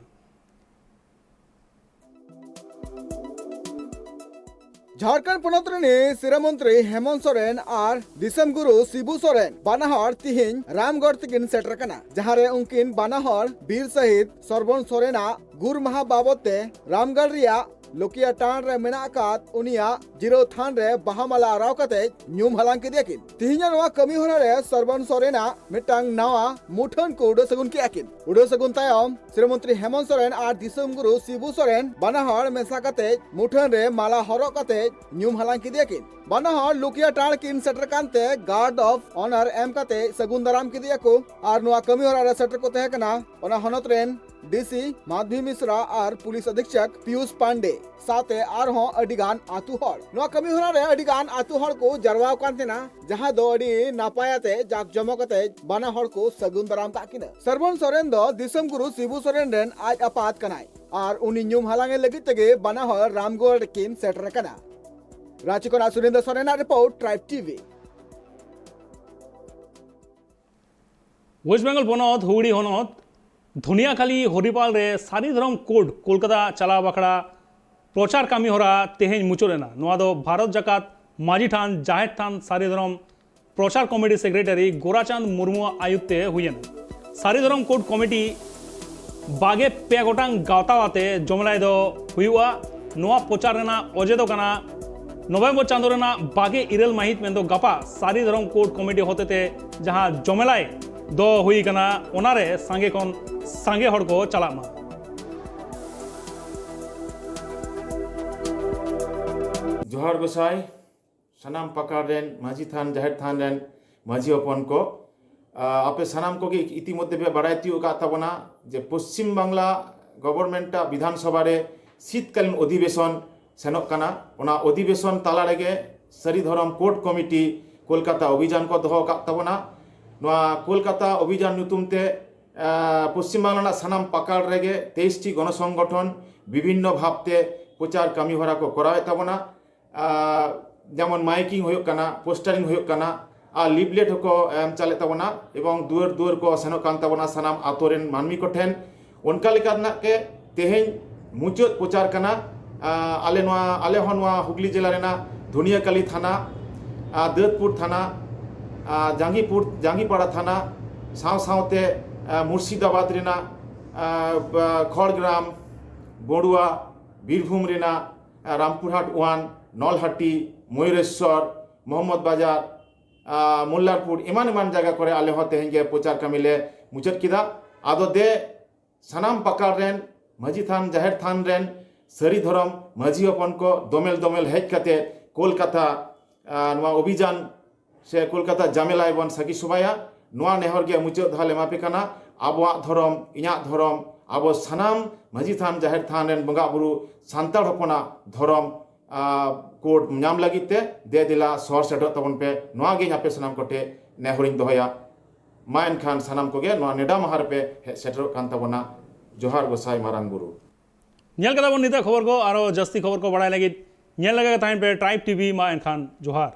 ᱡᱷᱟᱲᱠᱷᱚᱸᱰ ᱯᱚᱱᱚᱛ ᱨᱤᱱᱤᱡ ᱥᱤᱨᱟᱹ ᱢᱚᱱᱛᱨᱤ ᱦᱮᱢᱚᱱᱛ ᱥᱚᱨᱮᱱ ᱟᱨ ᱫᱤᱥᱚᱢ ᱜᱩᱨᱩ ᱥᱤᱵᱩ ᱥᱚᱨᱮᱱ ᱵᱟᱱᱟ ᱦᱚᱲ ᱛᱤᱦᱤᱧ ᱨᱟᱢᱜᱚᱲ ᱛᱮᱠᱤᱱ ᱥᱮᱴᱮᱨ ᱠᱟᱱᱟ, ᱡᱟᱦᱟᱸ ᱨᱮ ᱩᱱᱠᱤᱱ ᱵᱟᱱᱟ ᱦᱚᱲ ᱵᱤᱨ ᱥᱟᱹᱦᱤᱫ ᱥᱚᱨᱵᱚᱱ ᱥᱚᱨᱮᱱᱟᱜ ᱜᱩᱨ ᱢᱟᱦᱟ ᱵᱟᱵᱚᱛ ᱛᱮ ᱨᱟᱢᱜᱚᱲ ᱨᱮᱭᱟᱜ ᱞᱳᱠᱤᱭᱟ ᱴᱟᱲ ᱨᱮ ᱢᱮᱱᱟᱜ ᱟᱠᱟᱫ ᱩᱱᱤᱭᱟᱜ ᱡᱤᱨᱟᱹᱣ ᱛᱷᱟᱱ ᱨᱮ ᱵᱟᱦᱟ ᱢᱟᱞᱟ ᱟᱨᱟᱣ ᱠᱟᱛᱮ ᱧᱩᱢ ᱦᱟᱞᱟᱝ ᱠᱮᱫᱮᱭᱟ ᱠᱤᱱ᱾ ᱛᱤᱦᱤᱧᱟᱜ ᱱᱚᱣᱟ ᱠᱟᱹᱢᱤ ᱦᱚᱨᱟ ᱨᱮ ᱥᱚᱨᱵᱚᱱ ᱥᱚᱨᱮᱱᱟᱜ ᱢᱤᱫᱴᱟᱝ ᱱᱟᱣᱟ ᱢᱩᱴᱷᱟᱹᱱ ᱠᱚ ᱩᱰᱟᱹ ᱥᱟᱹᱜᱩᱱ ᱠᱮᱫᱼᱟ ᱠᱤᱱ᱾ ᱩᱰᱟᱹ ᱥᱟᱹᱜᱩᱱ ᱛᱟᱭᱚᱢ ᱥᱨᱤ ᱢᱚᱱᱛᱨᱤ ᱦᱮᱢᱚᱱᱛ ᱥᱚᱨᱮᱱ ᱟᱨ ᱫᱤᱥᱚᱢ ᱜᱩᱨᱩ ᱥᱤᱵᱩ ᱥᱚᱨᱮᱱ ᱵᱟᱱᱟ ᱦᱚᱲ ᱢᱮᱥᱟ ᱠᱟᱛᱮ ᱢᱩᱴᱷᱟᱹᱱ ᱨᱮ ᱢᱟᱞᱟ ᱦᱚᱨᱚᱜ ᱠᱟᱛᱮ ᱧᱩᱢ ᱦᱟᱞᱟᱝ ᱠᱮᱫᱮᱭᱟ ᱠᱤᱱ᱾ ᱵᱟᱱᱟ ᱦᱚᱲ ᱞᱩᱠᱤᱭᱟ ᱴᱟᱲ ᱠᱤᱱ ᱥᱮᱴᱮᱨ ᱠᱟᱱᱛᱮ guard of honour ᱮᱢ ᱠᱟᱛᱮ ᱥᱟᱹᱜᱩᱱ ᱫᱟᱨᱟᱢ ᱠᱮᱫᱮᱭᱟ ᱠᱚ ᱟᱨ ᱱᱚᱣᱟ ᱠᱟᱹᱢᱤ ᱦᱚᱨᱟ ᱨᱮ ᱥᱮᱴᱮᱨ ᱠᱚ ᱛᱟᱦᱮᱸ ᱠᱟᱱᱟ ᱚᱱᱟ ᱦᱚᱱᱚᱛ ᱨᱮᱱ ᱰᱤ ᱥᱤ ᱢᱟᱫᱷᱵᱤ ᱢᱤᱥᱨᱟ ᱟᱨ ᱯᱩᱞᱤᱥ ᱚᱫᱷᱤᱠᱪᱷᱚᱠ ᱯᱤᱭᱩᱥ ᱯᱟᱱᱰᱮ ᱥᱟᱶᱛᱮ ᱟᱨᱦᱚᱸ ᱟᱹᱰᱤ ᱜᱟᱱ ᱟᱹᱛᱩ ᱦᱚᱲ᱾ ᱱᱚᱣᱟ ᱠᱟᱹᱢᱤ ᱦᱚᱨᱟ ᱨᱮ ᱟᱹᱰᱤ ᱜᱟᱱ ᱟᱹᱛᱩ ᱦᱚᱲ ᱠᱚ ᱡᱟᱨᱣᱟ ᱟᱠᱟᱱ ᱛᱟᱦᱮᱱᱟ, ᱡᱟᱦᱟᱸ ᱫᱚ ᱟᱹᱰᱤ ᱱᱟᱯᱟᱭ ᱟᱛᱮ ᱡᱟᱠ ᱡᱚᱢᱚᱠ ᱟᱛᱮ ᱵᱟᱱᱟ ᱦᱚᱲ ᱠᱚ ᱥᱟᱹᱜᱩᱱ ᱫᱟᱨᱟᱢ ᱠᱟᱜ ᱠᱤᱱᱟ᱾ ᱥᱚᱨᱵᱚᱱ ᱥᱚᱨᱮᱱ ᱫᱚ ᱫᱤᱥᱚᱢ ᱜᱩᱨᱩ ᱥᱤᱵᱩ ᱥᱚᱨᱮᱱ ᱨᱮᱱ ᱟᱡ ᱟᱯᱟᱛ ᱠᱟᱱᱟᱭ ᱟᱨ ᱩᱱᱤ ᱧᱩᱢ ᱦᱟᱞᱟᱝ ᱮ ᱞᱟᱹᱜᱤᱫ ᱛᱮᱜᱮ ᱵᱟᱱᱟ ᱦᱚᱲ ᱨᱟᱢᱜᱚᱲ ᱨᱮᱠᱤᱱ ᱥᱮᱴᱮᱨ ᱟᱠᱟᱱᱟ᱾ ᱨᱟᱸᱪᱤ ᱠᱷᱚᱱᱟᱜ ᱥᱩᱨᱮᱱᱫᱨᱚ ᱥᱚᱨᱮᱱᱟᱜ ᱨᱤᱯᱳᱨᱴ, ᱴᱨᱟᱭᱤᱵᱽ ᱴᱤ ᱵᱷᱤ᱾ ᱳᱭᱮᱥᱴ ᱵᱮᱝᱜᱚᱞ ᱯᱚᱱᱚᱛ ᱦᱩᱜᱽᱞᱤ ᱦᱚᱱᱚᱛ ᱫᱷᱩᱱᱤᱭᱟᱠᱷᱟᱞᱤ ᱦᱚᱨᱤᱯᱟᱞ ᱨᱮ ᱥᱟᱹᱨᱤ ᱫᱷᱚᱨᱚᱢ ᱠᱳᱰ ᱠᱳᱞᱠᱟᱛᱟ ᱪᱟᱞᱟᱣ ᱵᱟᱠᱷᱨᱟ ᱯᱨᱚᱪᱟᱨ ᱠᱟᱹᱢᱤ ᱦᱚᱨᱟ ᱛᱮᱦᱮᱧ ᱢᱩᱪᱟᱹᱫ ᱮᱱᱟ᱾ ᱱᱚᱣᱟ ᱫᱚ ᱵᱷᱟᱨᱚᱛ ᱡᱟᱠᱟᱛ ᱢᱟᱹᱡᱷᱤ ᱛᱷᱟᱱ ᱡᱟᱦᱮᱨ ᱛᱷᱟᱱ ᱥᱟᱹᱨᱤ ᱫᱷᱚᱨᱚᱢ ᱯᱨᱚᱪᱟᱨ ᱠᱚᱢᱤᱴᱤ ᱥᱮᱠᱨᱮᱴᱟᱨᱤ ᱜᱳᱨᱟᱪᱟᱸᱫᱽ ᱢᱩᱨᱢᱩᱣᱟᱜ ᱟᱭᱩᱨ ᱛᱮ ᱦᱩᱭᱮᱱᱟ᱾ ᱥᱟᱹᱨᱤ ᱫᱷᱚᱨᱚᱢ ᱠᱳᱰ ᱠᱚᱢᱤᱴᱤ ᱵᱟᱜᱮ ᱯᱮ ᱜᱚᱴᱟᱝ ᱜᱟᱶᱛᱟ ᱟᱛᱮ ᱡᱚᱢᱮᱞᱟᱭ ᱫᱚ ᱦᱩᱭᱩᱜᱼᱟ᱾ ᱱᱚᱣᱟ ᱯᱨᱚᱪᱟᱨ ᱨᱮᱱᱟᱜ ᱚᱡᱮ ᱫᱚ ᱠᱟᱱᱟ ᱱᱚᱵᱷᱮᱢᱵᱚᱨ ᱪᱟᱸᱫᱳ ᱨᱮᱱᱟᱜ ᱵᱟᱜᱮ ᱤᱨᱟᱹᱞ ᱢᱟᱹᱦᱤᱛ, ᱢᱮᱱᱫᱚ ᱜᱟᱯᱟ, ᱥᱟᱹᱨᱤ ᱫᱷᱚᱨᱚᱢ ᱠᱳᱰ ᱠᱚᱢᱤᱴᱤ ᱦᱚᱛᱮᱛᱮ ᱡᱟᱦᱟᱸ ᱡᱚᱢᱮᱞᱟᱭ ᱫᱚ ᱦᱩᱭ ᱠᱟᱱᱟ, ᱚᱱᱟᱨᱮ ᱥᱟᱸᱜᱮ ᱠᱷᱚᱱ ᱥᱟᱸᱜᱮ ᱦᱚᱲ ᱠᱚ ᱪᱟᱞᱟᱜ ᱢᱟ᱾ ᱡᱚᱦᱟᱨ ᱜᱚᱸᱥᱟᱭ, ᱥᱟᱱᱟᱢ ᱯᱟᱠᱟᱲ ᱨᱮᱱ ᱢᱟᱹᱡᱷᱤ ᱛᱷᱟᱱ, ᱡᱟᱦᱮᱨ ᱛᱷᱟᱱ ᱨᱮᱱ ᱢᱟᱹᱡᱷᱤ ᱦᱚᱯᱚᱱ ᱠᱚ, ᱟ, ᱟᱯᱮ ᱥᱟᱱᱟᱢ ᱠᱚᱜᱮ ᱤᱛᱤᱢᱚᱫᱽᱫᱷᱮ ᱯᱮ ᱵᱟᱲᱟᱭ ᱛᱤᱭᱳᱜ ᱟᱠᱟᱫ ᱛᱟᱵᱚᱱᱟ ᱡᱮ ᱯᱚᱥᱪᱤᱢ ᱵᱟᱝᱞᱟ ᱜᱚᱵᱷᱚᱨᱱᱢᱮᱱᱴ ᱟᱜ ᱵᱤᱫᱷᱟᱱ ᱥᱚᱵᱷᱟ ᱨᱮ ᱥᱤᱛᱠᱟᱞᱤᱱ ᱚᱫᱷᱤᱵᱮᱥᱚᱱ ᱥᱮᱱᱚᱜ ᱠᱟᱱᱟ᱾ ᱚᱱᱟ ᱚᱫᱷᱤᱵᱮᱥᱚᱱ ᱛᱟᱞᱟ ᱨᱮᱜᱮ ᱥᱟᱹᱨᱤ ᱫᱷᱚᱨᱚᱢ ᱠᱳᱰ ᱠᱚᱢᱤᱴᱤ ᱠᱳᱞᱠᱟᱛᱟ ᱚᱵᱷᱤᱡᱟᱱ ᱠᱚ ᱫᱚᱦᱚ ᱟᱠᱟᱫ ᱛᱟᱵᱚᱱᱟ᱾ ᱱᱚᱣᱟ ᱠᱳᱞᱠᱟᱛᱟ ᱚᱵᱷᱤᱡᱟᱱ ᱧᱩᱛᱩᱢ ᱛᱮ, ᱟ, ᱯᱚᱥᱪᱤᱢ ᱵᱟᱝᱞᱟ ᱨᱮᱱᱟᱜ ᱥᱟᱱᱟᱢ ᱯᱟᱠᱟᱲ ᱨᱮᱜᱮ ᱛᱮᱭᱤᱥ ᱴᱤ ᱜᱚᱱᱚ ᱥᱚᱝᱜᱚᱴᱷᱚᱱ ᱵᱤᱵᱷᱤᱱᱱᱚ ᱵᱷᱟᱵᱽ ᱛᱮ ᱯᱨᱚᱪᱟᱨ ᱠᱟᱹᱢᱤ ᱦᱚᱨᱟ ᱠᱚ ᱠᱚᱨᱟᱣᱮᱫ ᱛᱟᱵᱚᱱᱟ᱾ ᱟ, ᱡᱮᱢᱚᱱ ᱢᱟᱭᱠᱤᱝ ᱦᱩᱭᱩᱜ ᱠᱟᱱᱟ, ᱯᱳᱥᱴᱟᱨᱤᱝ ᱦᱩᱭᱩᱜ ᱠᱟᱱᱟ, ᱟᱨ ᱞᱤᱯᱞᱮᱴ ᱦᱚᱸᱠᱚ ᱮᱢ ᱪᱟᱞᱮᱫ ᱛᱟᱵᱚᱱᱟ ᱮᱵᱚᱝ ᱫᱩᱣᱟᱹᱨ ᱫᱩᱣᱟᱹᱨ ᱠᱚ ᱥᱮᱱᱚᱜ ᱠᱟᱱ ᱛᱟᱵᱚᱱᱟ ᱥᱟᱱᱟᱢ ᱟᱛᱳ ᱨᱮᱱ ᱢᱟᱹᱱᱢᱤ ᱠᱚᱴᱷᱮᱱ᱾ ᱚᱱᱠᱟ ᱞᱮᱠᱟ ᱨᱮᱱᱟᱜ ᱜᱮ ᱛᱮᱦᱮᱧ ᱢᱩᱪᱟᱹᱫ ᱯᱨᱚᱪᱟᱨ ᱠᱟᱱᱟ᱾ ᱟ, ᱟᱞᱮ ᱱᱚᱣᱟ, ᱟᱞᱮ ᱦᱚᱸ ᱱᱚᱣᱟ ᱦᱩᱜᱽᱞᱤ ᱡᱮᱞᱟ ᱨᱮᱱᱟᱜ ᱫᱷᱩᱱᱤᱭᱟᱠᱟᱞᱤ ᱛᱷᱟᱱᱟ, ᱟ, ᱫᱟᱹᱫᱽᱯᱩᱨ ᱛᱷᱟᱱᱟ, ᱟ, ᱡᱟᱸᱜᱤᱯᱩᱨ, ᱡᱟᱸᱜᱤᱯᱟᱲᱟ ᱛᱷᱟᱱᱟ, ᱥᱟᱶ ᱥᱟᱶᱛᱮ, ᱟ, ᱢᱩᱨᱥᱤᱫᱟᱵᱟᱫᱽ ᱨᱮᱱᱟᱜ, ᱟ, ᱵᱟ-, ᱠᱷᱚᱲᱜᱨᱟᱢ, ᱵᱚᱲᱩᱣᱟ, ᱵᱤᱨᱵᱷᱩᱢ ᱨᱮᱱᱟᱜ ᱨᱟᱢᱯᱩᱨᱦᱟᱴ ᱳᱣᱟᱱ, ᱱᱚᱞᱦᱟᱴᱤ, ᱢᱚᱭᱩᱨᱮᱥᱥᱚᱨ, ᱢᱚᱦᱚᱢᱢᱚᱫᱽ ᱵᱟᱡᱟᱨ, ᱢᱚᱞᱞᱟᱨᱯᱩᱨ, ᱮᱢᱟᱱ ᱮᱢᱟᱱ ᱡᱟᱭᱜᱟ ᱠᱚᱨᱮ ᱟᱞᱮ ᱦᱚᱸ ᱛᱮᱦᱮᱧ ᱜᱮ ᱯᱨᱚᱪᱟᱨ ᱠᱟᱹᱢᱤ ᱞᱮ ᱢᱩᱪᱟᱹᱫ ᱠᱮᱫᱟ᱾ ᱟᱫᱚ ᱫᱮ ᱥᱟᱱᱟᱢ ᱯᱟᱠᱟᱲ ᱨᱮᱱ ᱢᱟᱹᱡᱷᱤ ᱛᱷᱟᱱ, ᱡᱟᱦᱮᱨ ᱛᱷᱟᱱ ᱨᱮᱱ ᱥᱟᱹᱨᱤ ᱫᱷᱚᱨᱚᱢ ᱢᱟᱹᱡᱷᱤ ᱦᱚᱯᱚᱱ ᱠᱚ ᱫᱚᱢᱮᱞ ᱫᱚᱢᱮᱞ ᱦᱮᱡ ᱠᱟᱛᱮ ᱠᱳᱞᱠᱟᱛᱟ, ᱟᱨ ᱱᱚᱣᱟ ᱚᱵᱷᱤᱡᱟᱱ ᱥᱮ ᱠᱳᱞᱠᱟᱛᱟ ᱡᱟᱢᱮᱞᱟᱭ ᱵᱚᱱ ᱥᱟᱹᱠᱷᱤ ᱥᱚᱵᱷᱟᱭᱟ᱾ ᱱᱚᱣᱟ ᱱᱮᱦᱚᱨ ᱜᱮ ᱢᱩᱪᱟᱹᱫ ᱫᱷᱟᱣ ᱞᱮ ᱮᱢᱟ ᱯᱮ ᱠᱟᱱᱟ᱾ ᱟᱵᱚᱣᱟᱜ ᱫᱷᱚᱨᱚᱢ, ᱤᱧᱟᱹᱜ ᱫᱷᱚᱨᱚᱢ, ᱟᱵᱚ ᱥᱟᱱᱟᱢ ᱢᱟᱹᱡᱷᱤ ᱛᱷᱟᱱ, ᱡᱟᱦᱮᱨ ᱛᱷᱟᱱ ᱨᱮᱱ ᱵᱚᱸᱜᱟ ᱵᱩᱨᱩ, ᱥᱟᱱᱛᱟᱲ ᱦᱚᱯᱚᱱᱟᱜ ᱫᱷᱚᱨᱚᱢ ᱠᱳᱰ ᱧᱟᱢ ᱞᱟᱹᱜᱤᱫ ᱛᱮ ᱫᱮ ᱫᱮᱞᱟ ᱥᱚᱦᱚᱨ ᱥᱮᱴᱮᱨᱚᱜ ᱛᱟᱵᱚᱱ ᱯᱮ᱾ ᱱᱚᱣᱟ ᱜᱮ ᱤᱧ ᱟᱯᱮ ᱥᱟᱱᱟᱢ ᱠᱚᱴᱷᱮᱱ ᱱᱮᱦᱚᱨᱤᱧ ᱫᱚᱦᱚᱭᱟ᱾ ᱢᱟ ᱮᱱᱠᱷᱟᱱ ᱥᱟᱱᱟᱢ ᱠᱚᱜᱮ ᱱᱚᱣᱟ ᱱᱮᱰᱟ ᱢᱟᱦᱟ ᱨᱮᱯᱮ ᱦᱮᱡ ᱥᱮᱴᱮᱨᱚᱜ ᱠᱟᱱ ᱛᱟᱵᱚᱱᱟ᱾ ᱡᱚᱦᱟᱨ ᱜᱚᱸᱥᱟᱭ ᱢᱟᱨᱟᱝ ᱵᱩᱨᱩ᱾ ᱧᱮᱞ ᱠᱟᱫᱟ ᱵᱚᱱ ᱱᱤᱛᱟᱹᱜ ᱠᱷᱚᱵᱚᱨ ᱠᱚ᱾ ᱟᱨᱚ ᱡᱟᱹᱥᱛᱤ ᱠᱷᱚᱵᱚᱨ ᱠᱚ ᱵᱟᱲᱟᱭ ᱞᱟᱹᱜᱤᱫ ᱧᱮᱞ ᱞᱟᱜᱟ ᱛᱟᱦᱮᱱ ᱯᱮ ᱴᱨᱟᱭᱤᱵᱽ ᱴᱤᱵᱷᱤ᱾ ᱢᱟ ᱮᱱᱠᱷᱟᱱ ᱡᱚᱦᱟᱨ᱾